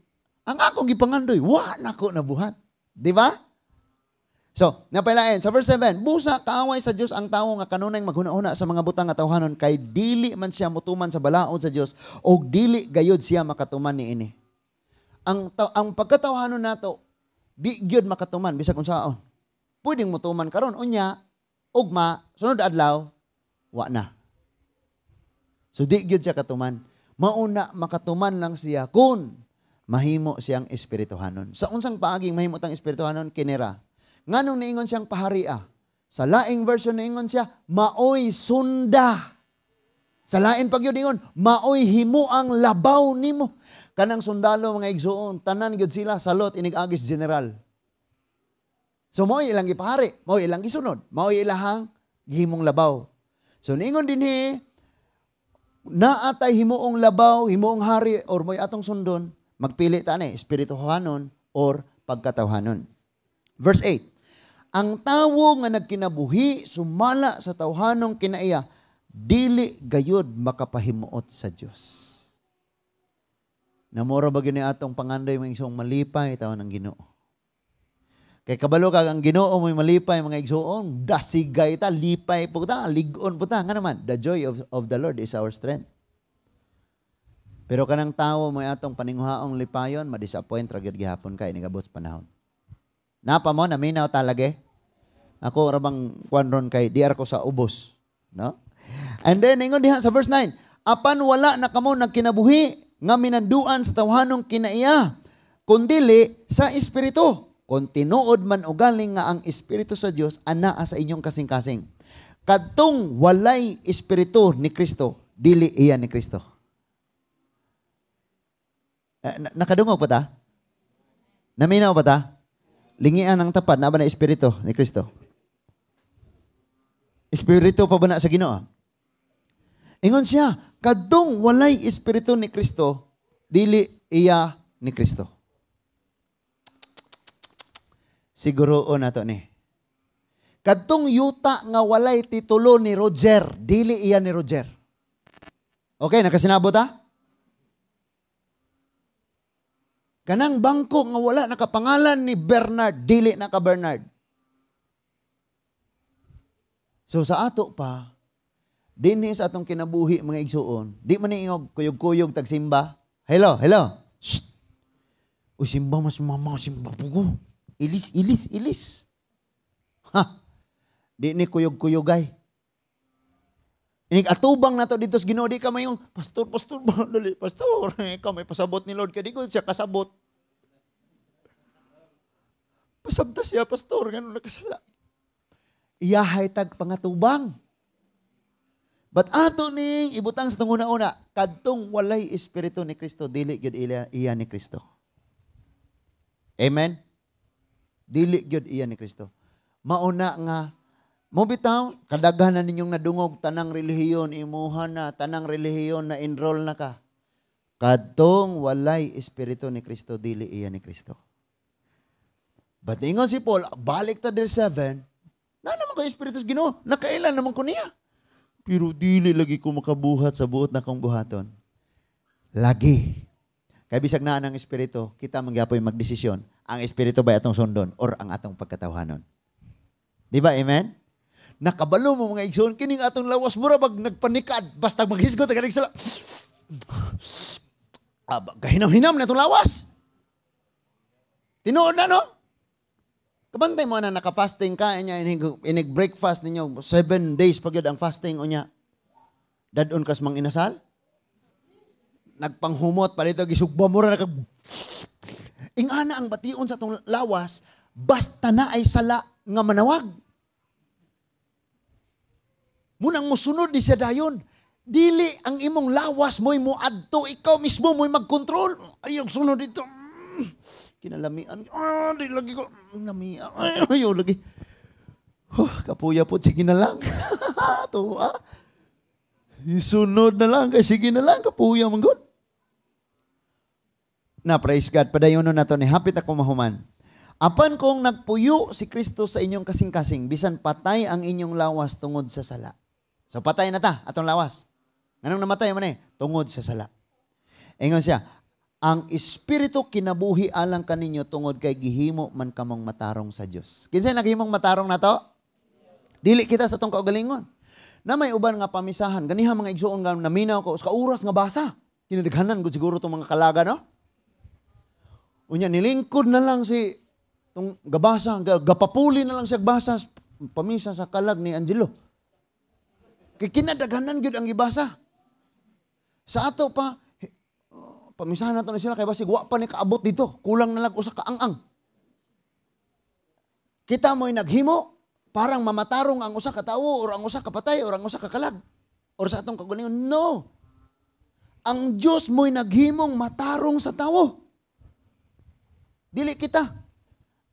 Ang akong gipangandoy, wa nako nabuhat. Di ba? So, napailain. Sa verse 7, busa kaaway sa Dios ang tawo nga kanunay maghuna-huna sa mga butang nga tawhanon kay dili man siya mutuman sa balaod sa Dios og dili gayud siya makatuman niini. Ang pagkatawhanon nato di gyud makatuman bisag unsaon. Pwedeng mutuman karon unya, ugma, sunod adlaw, wa na. So di gyud siya katuman. Mauna makatuman lang siya kung mahimo siyang espirituhanon. Sa unsang paaging mahimo tang espirituhanon kinira? Nganong niingon siyang paharia? Sa laing version niingon siya, maoy sunda. Sa lain pag yun ingon, maoy himuang labaw nimo. Kanang sundalo mga igsuon, tanan gyud sila salot inig-agis general. So maoy ilang gipahari, maoy ilang gisunod, maoy ilahang gihimong labaw. So niingon dinhi, naatay himuong labaw, himuong hari, or mo'y atong sundon, magpili ta ni, espirituhanon or pagkatawhanon. Verse 8, ang tawo nga nagkinabuhi sumala sa tawhanong kinaiya, dili gayud makapahimuot sa Dios. Namura ba gini atong pangandoy mga igsoong malipay taon ang Ginoo? Kay kabalo kag ang Ginoo mo'y malipay mga igsoon, dasigay ta, lipay po ta, lig-on po ta. Nga naman, the joy of the Lord is our strength. Pero kanang tawo mo'y atong paninguhaong lipayon, madisappoint ra gyud gihapon kay nigabot sa panahon. Napa mo, naminaw talagi. Ako rabang kwan ron kay di ko sa ubos. No? And then, ingon diha sa verse 9, apan wala na kamo nagkinabuhi nga minanduan sa tawhanong kinaiya, kundili sa Espiritu. Kung tinuod man ugaling nga ang Espiritu sa Dios anaa sa inyong kasing-kasing. Kadtong walay Espiritu ni Kristo, dili iya ni Kristo. Nakadungog pa ta? Naminaw pa ta? Lingian ang tapad, na ba na Espiritu ni Kristo? Espiritu pa ba na sa Ginoo? Ingon siya, kadtong walay Espiritu ni Kristo, dili iya ni Kristo. Siguro na to ni. Kadtong yuta nga walay titulo ni Roger, dili iya ni Roger. Okay, nakasinabot ha? Kanang bangko nga wala nakapangalan ni Bernard, dili na ka Bernard. So sa ato pa, dinhi sa atong kinabuhi mga igsuon, di man niingog kuyog-kuyog tagsimba. Hello, hello. Shh. Uy, simba mas mama, simba pugo. Ilis, ilis, ilis. Ha. Di ni kuyog-kuyogay. Inig atubang na to dito sa Ginoo, di ka mayong, pastor, pastor, dali, pastor, ikaw may pasabot ni Lord, kaya di ko siya kasabot. Pasabta siya, pastor, ganun nakasala. Iyahay tag pangatubang. But ato ning ibutang sa tunguna-una, kadtong walay Espiritu ni Kristo, dili gyud iya ni Kristo. Amen? Dili gyud iya ni Kristo. Mauna nga, mo bitaw, kadaghan na ninyong nadungog, tanang relihiyon, imuha na, tanang relihiyon na enroll na ka. Kadtong walay Espiritu ni Kristo, dili iya ni Kristo. But ingon si Paul, balik ta dir 7, na naman ko Espiritu sa Ginoo, nakailan naman ko niya. Pero dili lagi ko makabuhat sa buot na kong buhaton. Lagi. Kaya bisag naa ang Espiritu, kita mangyapoy magdesisyon. Ang Espiritu ba atong sundon or ang atong pagkatawhanon? Di ba? Amen? Nakabalo mo mga igsoon, kining atong lawas, mura bag nagpanikad, basta maghisgot, tagalig sala. Kahinam-hinam na itong lawas. Tinuod na, no? Kabantay mo na naka-fasting ka, inig breakfast ninyo, 7 days pag yun ang fasting, unya. Dadon kas mang inasal? Nagpanghumot pa dito, gisugba mo ra, ingana ang bation sa atong lawas, basta na ay sala nga manawag. Munang musunod ni siya dayon. Dili ang imong lawas mo'y muadto, ikaw mismo mo'y magkontrol. Ayaw sunod dito. Kinalamian. Ah, di lagi ko. Lamian. Ayaw lagi. Huh, kapuya po, sige na lang. Tuwa. Sunod na lang, kay sige na lang, kapuya man gud. Na, praise God. Padayon na to ni hapit ako mahuman. Apan kung nagpuyo si Kristo sa inyong kasing-kasing, bisan patay ang inyong lawas tungod sa sala. So patay na ta, atong lawas. Nganong namatay man eh? Tungod sa sala. Ingon siya, ang espiritu kinabuhi alang kaninyo tungod kay gihimo man kamong matarong sa Dios. Kinsay naghimong matarong nato? Dili kita sa atong kaugalingon. Na may uban nga pamisahan, ganiha mga igsuon nga naminaw ko sa oras nga basa. Kinadaghanan gud siguro tong mga kalaga, no? Unya nilingkod na lang si tong gabasa, gapapuli na lang siya basa pamisa sa kalag ni Angelo. Kay kinadaghanan gyud ang gibasa. Sa ato pa pamisahan nato na sila kay basig wa pa ni kaabot dito, kulang na lang usa ka ang-ang. Kita mo'y naghimo parang mamatarong ang usa ka tawo or ang usa ka patay or ang usa ka kalag or sa atong kaugalingon. No. Ang Dios mo'y naghimong matarong sa tawo. Dili kita.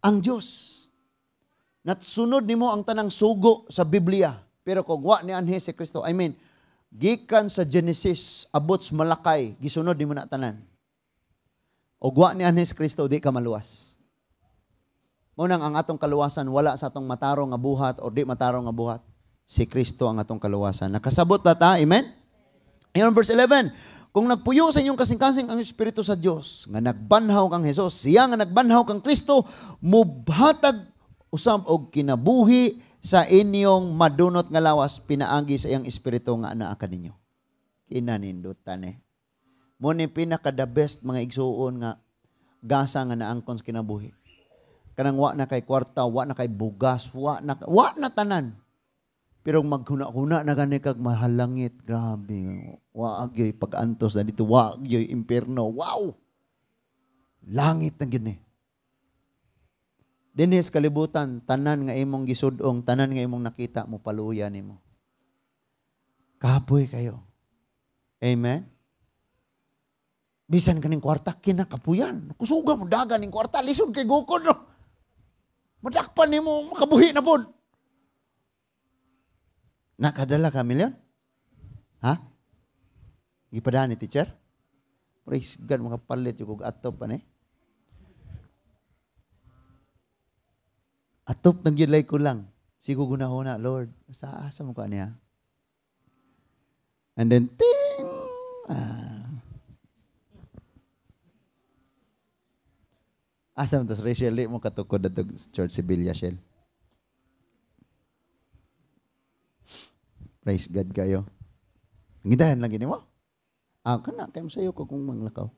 Ang Dios. Natsunod nimo ang tanang sugo sa Biblia. Pero kung wa ni anhi si Kristo, I mean, gikan sa Genesis, abot sa Malakay, gisunod nimo na tanan. O wa ni anhi si Kristo, di ka maluwas. Mao nang ang atong kaluwasan wala sa atong matarong nga buhat o di matarong nga buhat. Si Kristo ang atong kaluwasan. Nakasabot na ta, amen? Ayon verse 11, kung nagpuyo sa inyong kasing-kasing ang Espiritu sa Dios, nga nagbanhaw kang Hesus, siya nga nagbanhaw kang Kristo, mubhatag usab og kinabuhi sa inyong madunot nga lawas pinaagi sa iyang espiritu nga anaa kaninyo. Kinanindutan eh. Mo ni pinaka the best mga igsuon nga gasa nga naangkon sa kinabuhi. Kanang wa na kay kwarta, wa na kay bugas, wa na tanan. Pero maghuna-huna na gani kag mahalangit, grabe. Wa agyoy pag-antos na dito, wa agyoy impierno. Wow! Langit na gini. Dinhis kalibutan, tanan nga imong gisudong, tanan nga imong nakita, mo paluya nimo. Kapoy kayo. Amen? Bisan kaning kwarta, kinakapuyan. Kusuga mo, daga ning kwarta, lisod kay gukod. No? Madakpan nimo, makabuhi na pod. Nakadala ka milyon? Ha? Gipadaan ni teacher? Praise God, makapalit yung kog atop pa ni. Atop ng gilay ko lang. Sigo gunahuna, Lord, sa asa mo ka niya? And then, ting! Ah. Asa mo to, Rachel, di mo katukod na Church Sevilla, Shell. Praise God kayo. Ngidahan lang gini mo. Ah, kana, kayo sa'yo ko kung manglakaw.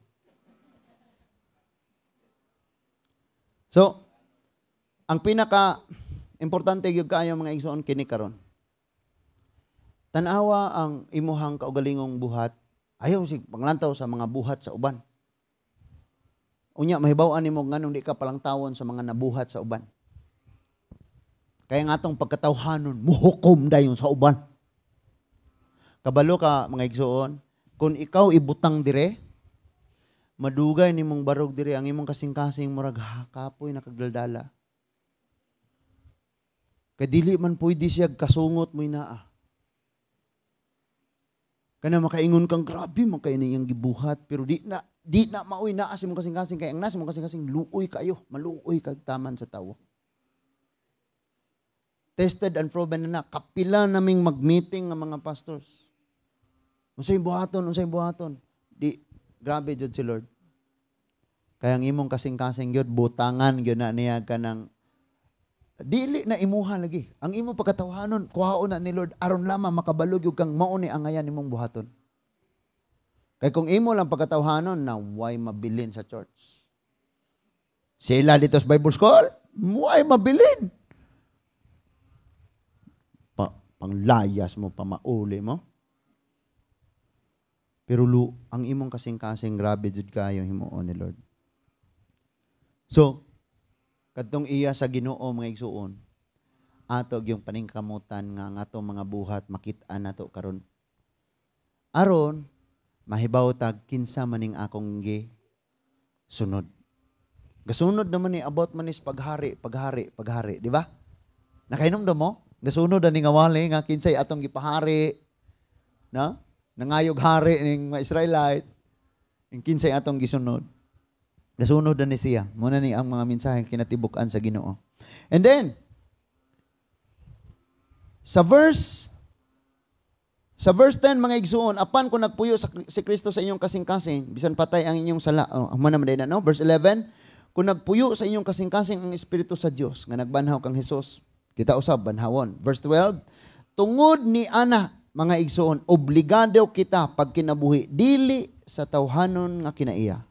So, ang pinaka-importante gyud kaayo mga igsoon kini karon. Tan-awa ang imuhang kaugalingong buhat. Ayaw sig panglantaw sa mga buhat sa uban. Unya mahibaw-an nimo nganong di ka palangtawon sa mga nabuhat sa uban. Kaya nga atong pagkatawhanon muhukom dayon sa uban. Kabalo ka mga igsoon, kung ikaw ibutang dire, madugay nimong barog dire ang imong kasing-kasing murag kapoy nakagdaldala. Kay dili man pwede siya kasungot mo'y naa. Kana makaingon kang grabe man kay niyang gibuhat pero di na maoy naa sa imong kasing-kasing kay ang nasa imong kasing-kasing luoy kayo, maluoy kag taman sa tawo. Tested and proven na kapila naming mag-meeting nga mga pastors. Unsay buhaton, unsay buhaton. Di grabe jud si Lord. Kaya ang imong kasing-kasing gyud butangan gyud na niya kanang dili na imuha lagi. Ang imong pagkatawhanon, kuhaon na ni Lord aron lamang makabalog gyud kang mao ni angayan nimong buhaton. Kay kung imo lang pagkatawhanon na way mabilin sa church. Sila dito sa Bible School, way mabilin. Panglayas mo, pamauli mo. Pero ang imong kasing-kasing grabe jud kayo himuon ni Lord. So, kadtong iya sa Ginoo mga igsuon, ato gyung paningkamutan nga ang atong mga buhat makit-an nato karon. Aron mahibaw tag kinsa maning akong gi sunod. Gasunod naman ni about man is paghari, paghari, paghari, di ba? Nakainom mo? Gasunod ani nga wali nga kinsay atong gipahari, na? Nangayog hari ning mga Israelite, ing kinsay atong gisunod. Gasunod na ni siya. Muna ni ang mga mensahe kinatibuk-an sa Ginoo. And then sa verse 10, mga igsuon, apan kung nagpuyo si Kristo sa inyong kasing-kasing, bisan patay ang inyong sala. Oh, man naman na, no? Verse 11, kung nagpuyo sa inyong kasing-kasing ang Espiritu sa Dios nga nagbanhaw kang Hesus, kita usab banhawon. Verse 12, tungod ni ana, mga igsuon, obligado kita pagkinabuhi dili sa tawhanon nga kinaiya.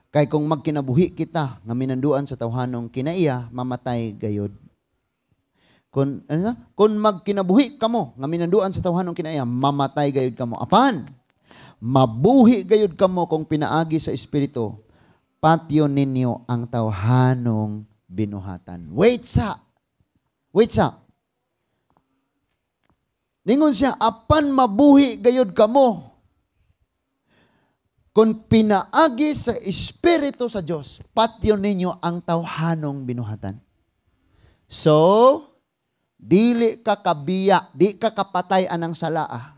Kay kung magkinabuhi kita nga minanduan sa tawhanong kinaiya, mamatay gayod. Kung ano, kung magkinabuhi kamo nga minanduan sa tawhanong kinaiya, mamatay gayud kamo. Apan mabuhi gayud kamo kung pinaagi sa Espiritu, patyon ninyo ang tawhanong binuhatan. Wait sa. Wait sa. Ningon siya, apan mabuhi gayud kamo kung pinaagi sa Espiritu sa Dios, patyon ninyo ang tawhanong binuhatan. So, dili ka kabiya, di ka kapatay anang salaa.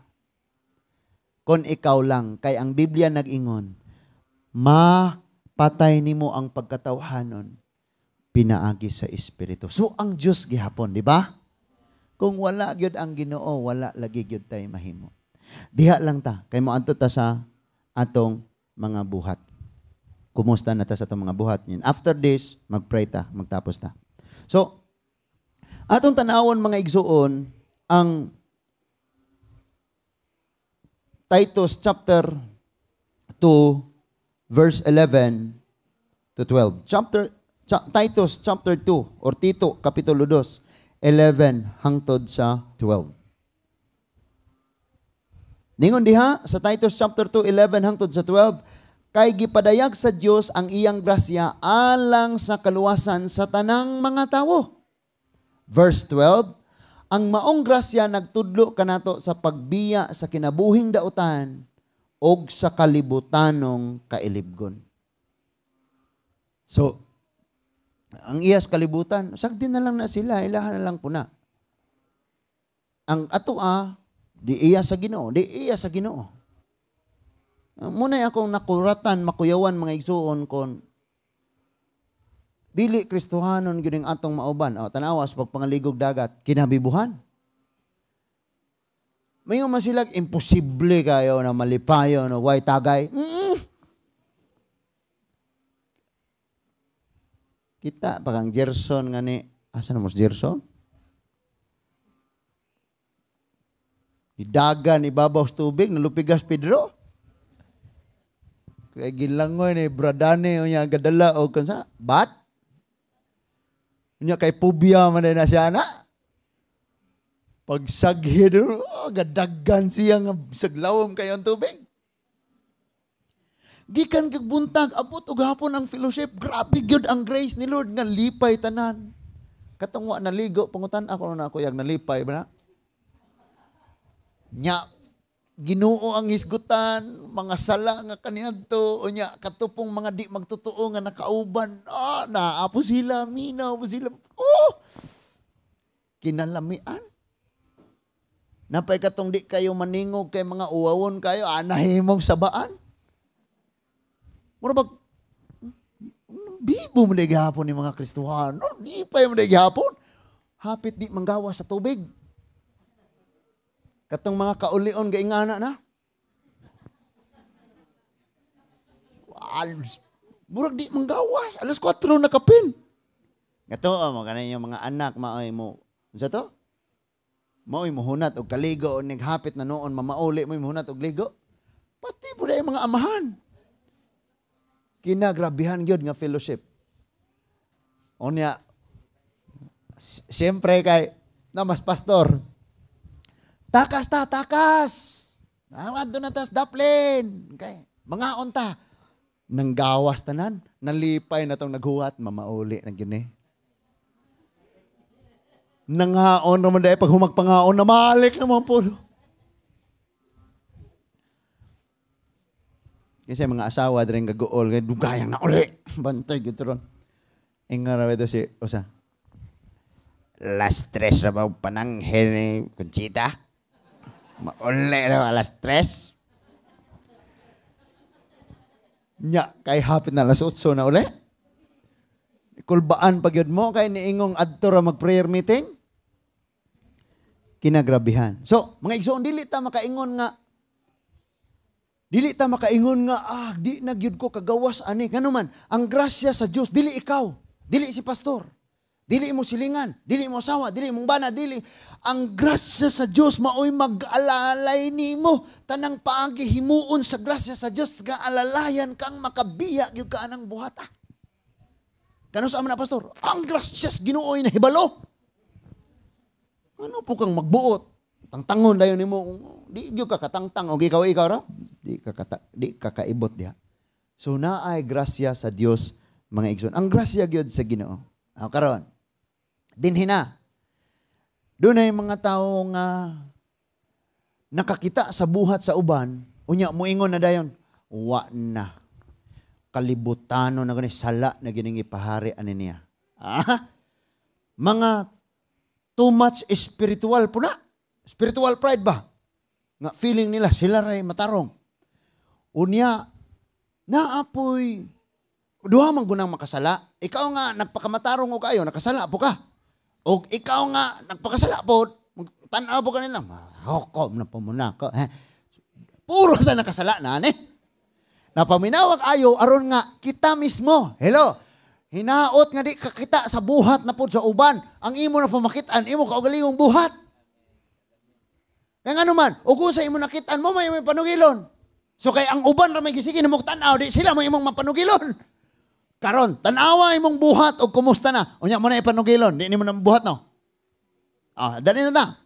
Kung ikaw lang, kay ang Biblia nag-ingon, mapatay nimo ang pagkatawhanon, pinaagi sa Espiritu. So, ang Diyos gihapon, di ba? Kung wala gyud ang Ginoo, wala lagi gyud tay mahimo. Diha lang ta, kay moadto ta sa atong mga buhat. Kumusta na ta sa atong mga buhat? And after this, magpray ta, magtapos ta. So, atong tanawon mga igsuon ang Titus chapter 2 verse 11 to 12. Titus chapter 2 or Tito kapitulo 2, 11 hangtod sa 12. Ningon diha sa Titus chapter 2, 11 hangtod sa 12, kay gipadayag sa Dios ang iyang grasya alang sa kaluwasan sa tanang mga tawo. Verse 12, ang maong grasya nagtudlo kanato sa pagbiya sa kinabuhing dautan og sa kalibutanong kailibgon. So, ang iyas kalibutan, sagdi na lang na sila, ilahan na lang po na. Ang ato di iya sa Ginoo, di iya sa Ginoo. Muna'y akong nakuratan, makuyawan mga igsuon kon dili Kristohanon gyud ang atong mauban. O, tanawas pagpangaligog dagat, kinabibuhan. Mayo man sila, imposible kayo na malipayo no way tagay. Kita pa kang Gerson nga ni, asa na mo si Gerson? Idagan ibabaw sa tubig, nalupigas Pedro. Kaya gilangoy ni Bradane unya gadala og kansa bat. Unya kay pubya man na siya na. Pagsaghid, oh, gadagan siya nga saglawom kayo ang tubig. Gikan kag buntag, abot og hapon ang fellowship. Grabe gyud ang grace ni Lord nga lipay tanan. Katong wa naligo, pangutan ako na ako yag nalipay ba na? Nya Ginoo ang hisgutan, mga sala nga kaniadto, unya katupong mga di magtotoo nga nakauban. Ah, naapo sila, minaw po sila. Oh! Kinalamian. Napay katong di kayo maningog kay mga uwawon kayo, anahimong sabaan. Mura bag, bibo mo na gihapon ni mga Kristohano, di pa mo na gihapon. Hapit di manggawa sa tubig. Katong mga kaulion gaingana na. Murag di manggawas, 4:00 na kapin. Kato mo kanay yung mga anak maoy mo. Unsa to? Maoy mohunat og kaligo og naghapit na noon mamauli mo mohunat og ligo. Pati pud ay mga amahan. Kinagrabihan gyud nga fellowship. Unya siyempre kay namas pastor. Takas ta, takas. Adto na tas daplin. Okay. Mga unta. Nanggawas tanan, nalipay na tong naghuwat, mamauli na gini. Nangaon naman dahil pag humagpangaon, namalik naman po. Kasi mga asawa diri gaguol kay dugayang na uli. Bantay gyud ron. Ingon ra ito si usa. 3:00 ra ba pananghin ni Conchita? Mauli ra 3:00. Nya kay hapit na 8:00 na uli. Kulbaan pa gyud mo kay niingong adto ra mag-prayer meeting. Kinagrabihan. So, mga igsoon, dili ta makaingon nga di na gyud ko kagawas ani. Ngano man, ang grasya sa Dios dili ikaw, dili si pastor, dili mo silingan, dili mo asawa, dili mong bana, dili ang grasya sa Dios maoy mag-alalay nimo. Tanang paagi himuon sa grasya sa Dios nga alalayan kang makabiya gyud ka anang buhata. Kano sa na pastor? Ang grasya sa Ginoo ay nahibalo. Ano po kang magbuot? Tangtangon dayon nimo, di gyud ka katangtang og ikaw ra, di ka kaibot diha. So naay grasya sa Dios, mga igsoon. Ang grasya gyud sa Ginoo. Aw karon. Dinhi na. Dunay mga tawo nga nakakita sa buhat sa uban, unya moingon na dayon, wa na. Kalibutano na gani, sala na gining ipahari ani niya. Ah? Mga too much spiritual po na. Spiritual pride ba? Nga feeling nila sila ray matarong. Unya, naapoy, duha man gunang makasala. Ikaw nga nagpakamatarong og kayo, nakasala po ka. O ikaw nga nagpakasala po, tan-aw po kanila, hukom na po muna ko. Eh, puro ta nakasala na, eh. Napaminawag ayo, aron nga kita mismo. Hello? Hinaot nga di kakita sa buhat na po sa uban. Ang imo na pamakitaan, imo kaugalingong buhat. Kaya nga naman, ug sa imo nakitaan mo, may panugilon. So kay ang uban ra may gisigi na mo tan-aw, di sila mo imong mapanugilon. Karon, tan-awa imong buhat og kumusta na. Unya mo na ipanugilon, di nimo na buhat no. Ah, dali na ta.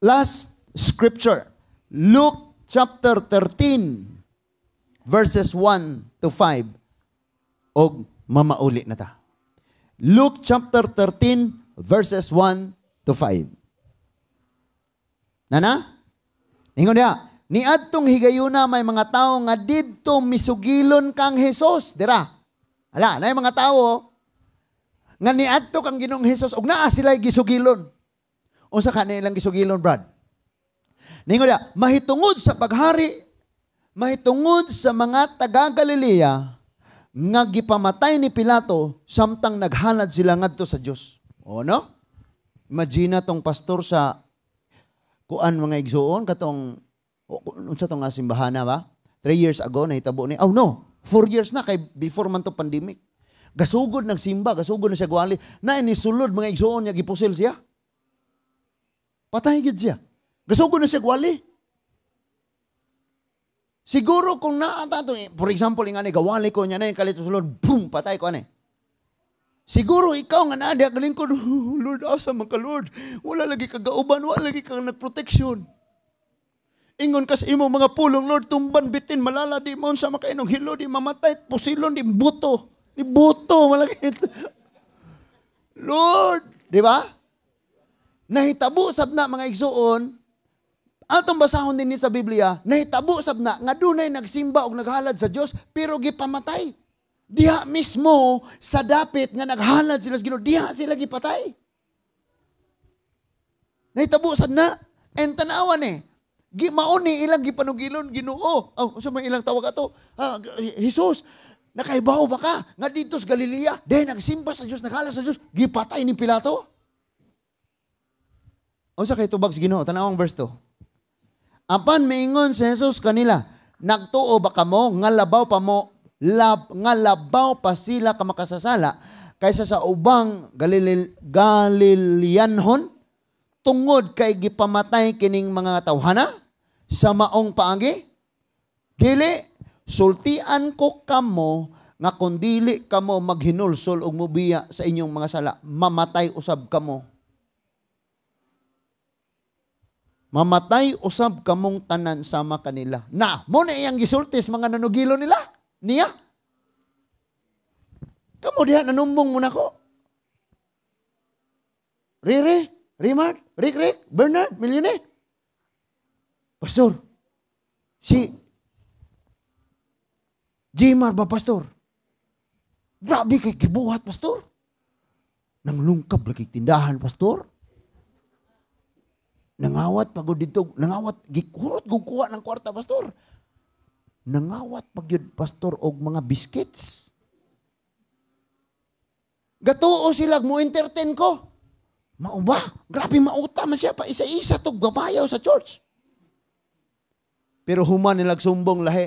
Last scripture, Luke chapter 13 verses 1 to 5 og mamauli na ta. Luke chapter 13 verses 1 to 5. Nana? Ningon diha, niadtong higayuna may mga tawo nga didto misugilon kang Hesus, dira. Ala, nay mga tawo nga niadto kang Ginoong Hesus ug naa sila'y gisugilon. Unsa ka nilang gisugilon, Brad? Ningon diha, mahitungod sa paghari, mahitungod sa mga taga Galilea nga gipamatay ni Pilato samtang naghalad sila ngadto sa Dios. O no? Imagine tong pastor sa kuan mga igsuon katong unsa tong nga simbahana ba? 3 years ago nahitabo ni. Oh no, 4 years na kay before man to pandemic. Gasugod nagsimba, gasugod na siya gwali. Na inisulod mga igsuon niya gipusil siya. Patay gid siya. Gasugod na siya gwali. Siguro kung naa to, for example, nga ni gawali ko niya na yung kalit sulod, boom, patay ko ani. Siguro ikaw nga naa diha kalingkod, oh, Lord, asa man ka, Lord? Wala lagi ka gauban, wala lagi ka nagproteksyon. Ingon ka sa imong mga pulong, Lord, tumban, bitin, malala, di mo sa makainong hilo, di mamatay, pusilon, di buto. Di buto, malaki. Lord, di ba? Nahitabo sab na mga igsuon, atong basahon din ni sa Biblia, nahitabo sab na nga dunay nagsimba og naghalad sa Dios pero gipamatay. Diha mismo sa dapit nga naghalad sila sa Ginoo, diha sila gipatay. Nahitabo sad na. And tanawan eh. Mao ni ilang gipanugilon Ginoo. Oh, unsa may ilang tawag ato? Ah, Jesus, nakahibaw ba ka nga dito sa Galilea, dahil nagsimba sa Dios, naghalad sa Dios, gipatay ni Pilato? Unsa kay tubag sa Ginoo? Tanawang verse 2. Apan miingon si Jesus kanila, nagtuo ba kamo nga labaw pa mo nga labaw pa sila ka makasasala kaysa sa ubang Galileanhon tungod kay gipamatay kining mga tawhana sa maong paagi? Dili, sultian ko kamo nga kun dili kamo maghinulsol og mobiya sa inyong mga sala, mamatay usab kamo. Mamatay usab kamong tanan sama kanila. Na, mo na iyang gisultis mga nanugilo nila. Niya. Kamo diha nanumbong mo nako. Rere, Rimard, Rick Rick, Bernard, Millionaire. Pastor, si Jimar ba, pastor? Grabe kay gibuhat, pastor. Nanglungkab lagi tindahan, pastor. Nangawat pagod dito, nangawat gikurot gug kuha ng kwarta, pastor. Nangawat pag yun, pastor, og mga biscuits. Gatuo sila mo entertain ko. Mao ba? Grabe mauta man siya pa isa-isa tog babayaw sa church. Pero human nilag sumbong lahi.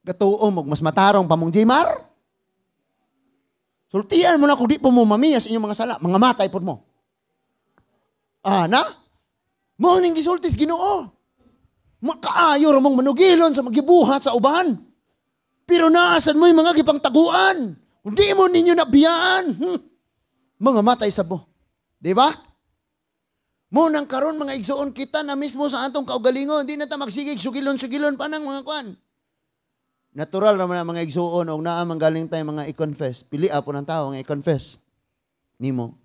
Gatuo mo mas matarong pa mong Jimar. Sultian mo na kung di po mo mamiyas inyong mga sala, mga matay po mo. Ah, na? Mo ning gisultis Ginoo. Makaayo ra mong manugilon sa magibuhat sa uban. Pero naasan mo yung mga gipangtaguan. Kung di mo ninyo nabiyaan, mga matay sa mo. Di ba? Mo nang karon mga igsuon kita na mismo sa atong kaugalingon, di na ta magsigig sugilon-sugilon pa nang mga kwan. Natural naman ang mga igsuon og naa man galing tayo mga i-confess. Pili po ng tao nga i-confess nimo.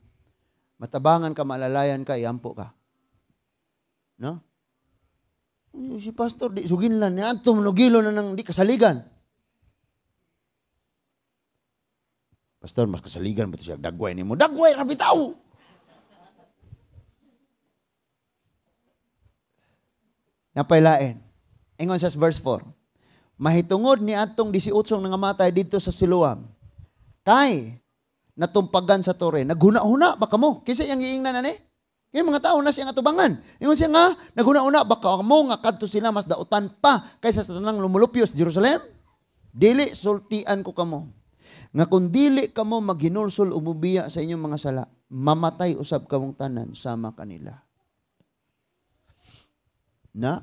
Matabangan ka, maalalayan ka, iampo ka. No? Si pastor di suginlan niya adto manugilo na nang di kasaligan. Pastor, mas kasaligan ba ito siya? Dagway nimo. Dagway ra bitaw. Napailain. Ingon sa verse 4. Mahitungod ni atong 18 nangamatay dito sa Siloam. Kay natumpagan sa tore. Naghuna-huna baka mo. Kinsa iyang giingnan ani? Kay mga tao na siyang atubangan. Ingon siya nga, naghuna-huna baka mo nga kadto sila mas dautan pa kaysa sa tanang lumulupyo sa Jerusalem. Dili sultian ko kamo. Nga kung dili kamo maghinulsol umubiya sa inyong mga sala, mamatay usab kamong tanan sama kanila. Na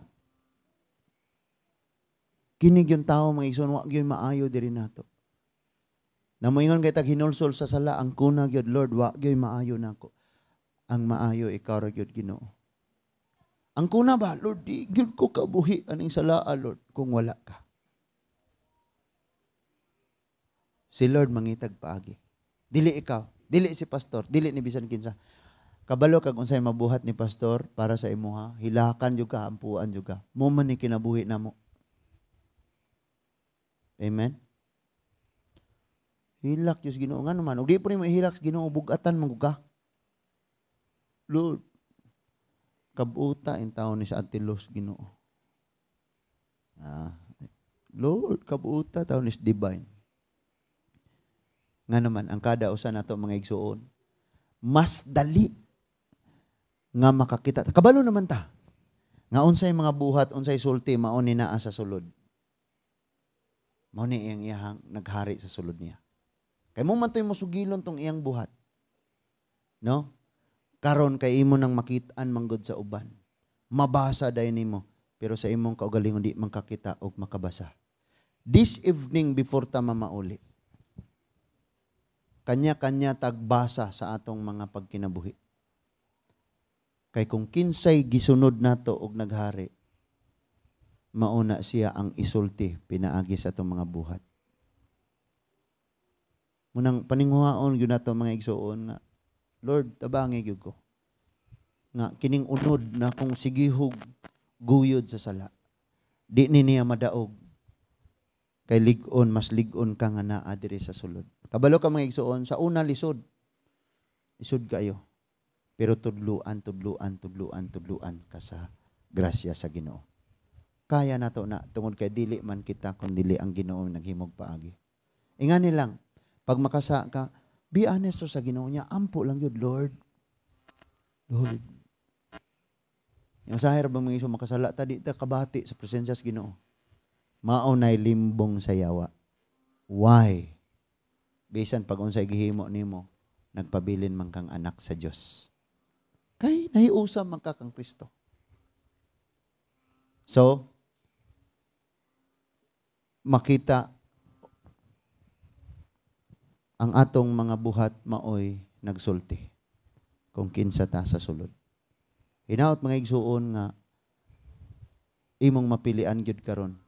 kinig yung tao mga igsoon, wa gyud maayo diri nato. Namoingon kay tag hinulsol sa sala, ang kuna gyud, Lord, wa gyud maayo nako. Ang maayo ikaw ra gyud Ginoo. Ang kuna ba, Lord, di gyud ko kabuhi aning sala, Lord, kung wala ka. Si Lord mangitag paagi. Dili ikaw, dili si pastor, dili ni bisan kinsa. Kabalo kag unsay mabuhat ni pastor para sa imuha, hilakan jud ka, ampuan jud ka. Mo man ni kinabuhi namo. Amen. Hilak Diyos Ginoo ngano man, ug di po nimo ihilak sa Ginoo, bugatan man gud ka. Lord, kabuta in taon ni sa Antilos Ginoo. Ah, Lord, kabuta taon is divine. Nga naman, ang kada usa nato mga igsuon, mas dali nga makakita. Kabalo naman ta. Nga unsay mga buhat, unsay sulti, mao ni naa sa sulod. Mao ni iyang iyahang naghari sa sulod niya. Kay mo man to'y mosugilon tong iyang buhat. No? Karon kay imo nang makit-an manggod sa uban. Mabasa dayon nimo, pero sa imong kaugalingon di man kakita og makabasa. This evening before ta mamauli, kanya-kanya tagbasa sa atong mga pagkinabuhi. Kay kung kinsay gisunod nato og naghari, mauna siya ang isulti pinaagi sa atong mga buhat. Munang paninguhaon gyud nato mga igsuon nga, Lord, tabangi gyud ko. Nga kining unod na kung sigihog guyod sa sala, di ni niya madaog. Kay lig-on, mas lig-on ka nga naa diri sa sulod. Kabalo ka mga igsuon, sa una lisod. Lisod kayo. Pero tudluan, tudluan, tudluan, tudluan ka sa grasya sa Ginoo. Kaya nato na tungod kay dili man kita kun dili ang Ginoo naghimog paagi. Ingani lang, pag makasa ka, be honest sa Ginoo niya, ampo lang yun, Lord. Lord. Yung sahir ba mga iso makasala ta di ta kabati sa presensya sa Ginoo. Mao nay limbong sa yawa. Why? Bisan pag unsay gihimo nimo, nagpabilin man kang anak sa Dios. Kay nahiusam man ka kang Kristo. So, makita ang atong mga buhat maoy nagsulti kung kinsa ta sa sulod. Hinaot mga igsuon nga imong mapilian gyud karon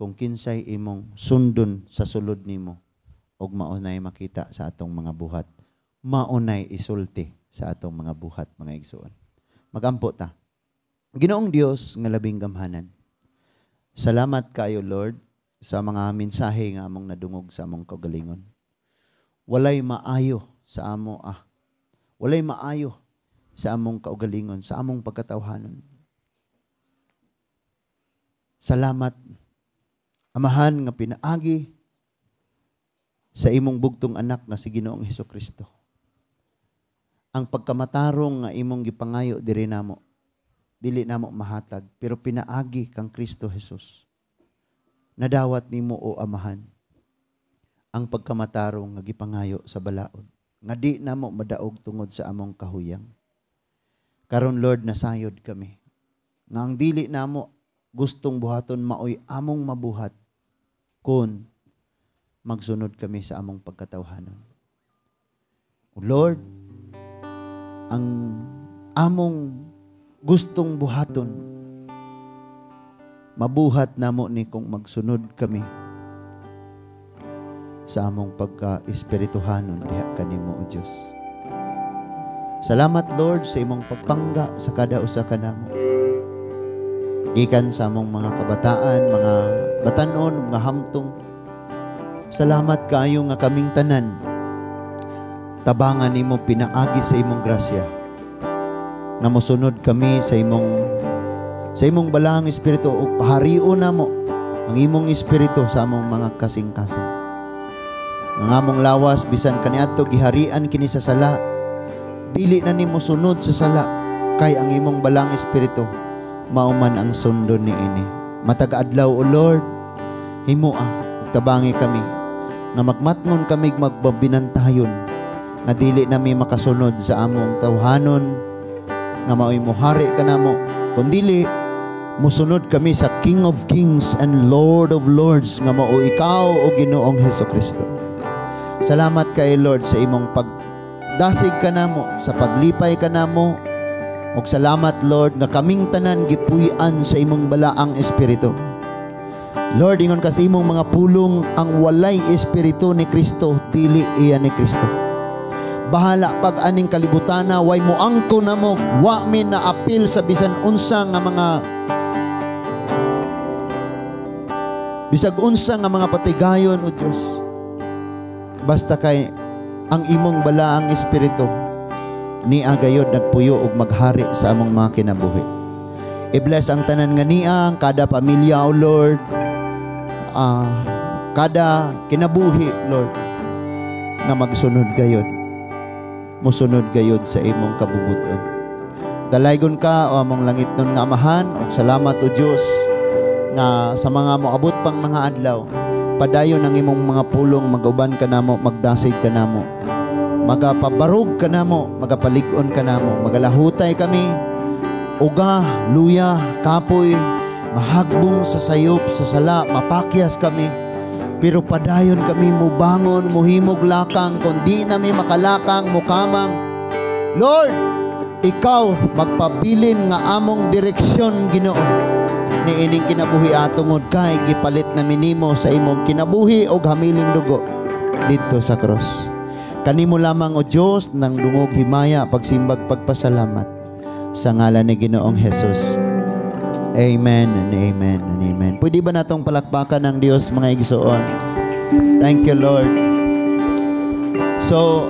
kung kinsay imong sundon sa sulod nimo og maunay makita sa atong mga buhat, maunay isulti sa atong mga buhat mga igsuon. Magampo ta. Ginoong Dios nga labing gamhanan, salamat kayo Lord Sa mga mensahe nga among nadungog sa among kaugalingon. Walay maayo sa amo ah. Walay maayo sa among kaugalingon, sa among pagkatawhanon. Salamat, Amahan, nga pinaagi sa imong bugtong anak nga si Ginoong Hesus Kristo, ang pagkamatarong nga imong gipangayo diri namo, dili namo mahatag, pero pinaagi kang Kristo Jesus, nadawat nimo, o Amahan, ang pagkamatarong nga gipangayo sa balaod nga di namo madaog tungod sa among kahuyang. Karon, Lord, nasayod kami nga ang dili namo gustong buhaton maoy among mabuhat kung magsunod kami sa among pagkatawhanon. Lord, ang among gustong buhaton, mabuhat namo ni kung magsunod kami sa among pagka-espirituhanon diha kanimo, O Dios. Salamat, Lord, sa imong pagpangga sa kada usa kanamo. Gikan sa among mga kabataan, mga batanon, mga hamtong. Salamat kaayo nga kaming tanan tabangan nimo pinaagi sa imong grasya nga mosunod kami sa imong balaang espiritu ug paharion namo ang imong espiritu sa among mga kasing-kasing. Ang among lawas, bisan kaniadto giharian kini sa sala, dili na nimo sunod sa sala kay ang imong balaang espiritu mao man ang sundon niini. Matag adlaw, O Lord, himoa ug tabangi kami nga magmatngon kami, magbabinantayon nga dili nami makasunod sa among tawhanon nga maoy mohari kanamo, kundili musunod kami sa King of Kings and Lord of Lords nga mao ikaw, o Ginoong Hesus Kristo. Salamat kay Lord sa imong pagdasig kanamo, sa paglipay kanamo, ug salamat, Lord, nga kaming tanan gipuy-an sa imong balaang espiritu. Lord, ingon ka sa imong mga pulong, ang walay espiritu ni Kristo, dili iya ni Kristo. Bahala pag aning kalibutana way moangko namo, wa mi na apil sa bisan unsa nga mga bisag unsa nga mga patigayon, o Dios. Basta kay ang imong balaang espiritu ni gayod nagpuyo og maghari sa among mga kinabuhi. I-bless ang tanan nga niya, kada pamilya, O Lord, kada kinabuhi, Lord, nga magsunod gayod. Musunod gayod sa imong kabubuton. Dalaygon ka, o among langitnon nga Amahan, ug salamat, o Dios, nga sa mga moabot pang mga adlaw, padayon ang imong mga pulong, mag-uban ka namo, magdasig ka namo, magapabarog ka namo, magapalig-on ka namo, magalahutay kami, uga, luya, kapoy, mahagbong sa sayop, sa sala, mapakyas kami, pero padayon kami mubangon, muhimog lakang, kundi nami makalakang, mukamang. Lord, ikaw magpabilin nga among direksyon, Ginoo, ni ining kinabuhi atungod kay gipalit na minimo sa imong kinabuhi og hamiling dugo didto sa cross. Kanimo lamang, o Dios, nang dungog, himaya, pagsimbag, pagpasalamat sa ngalan ni Ginoong Jesus. Amen and amen and amen. Pwede ba natong palakpakan ng Dios, mga igsoon? Thank you, Lord. So,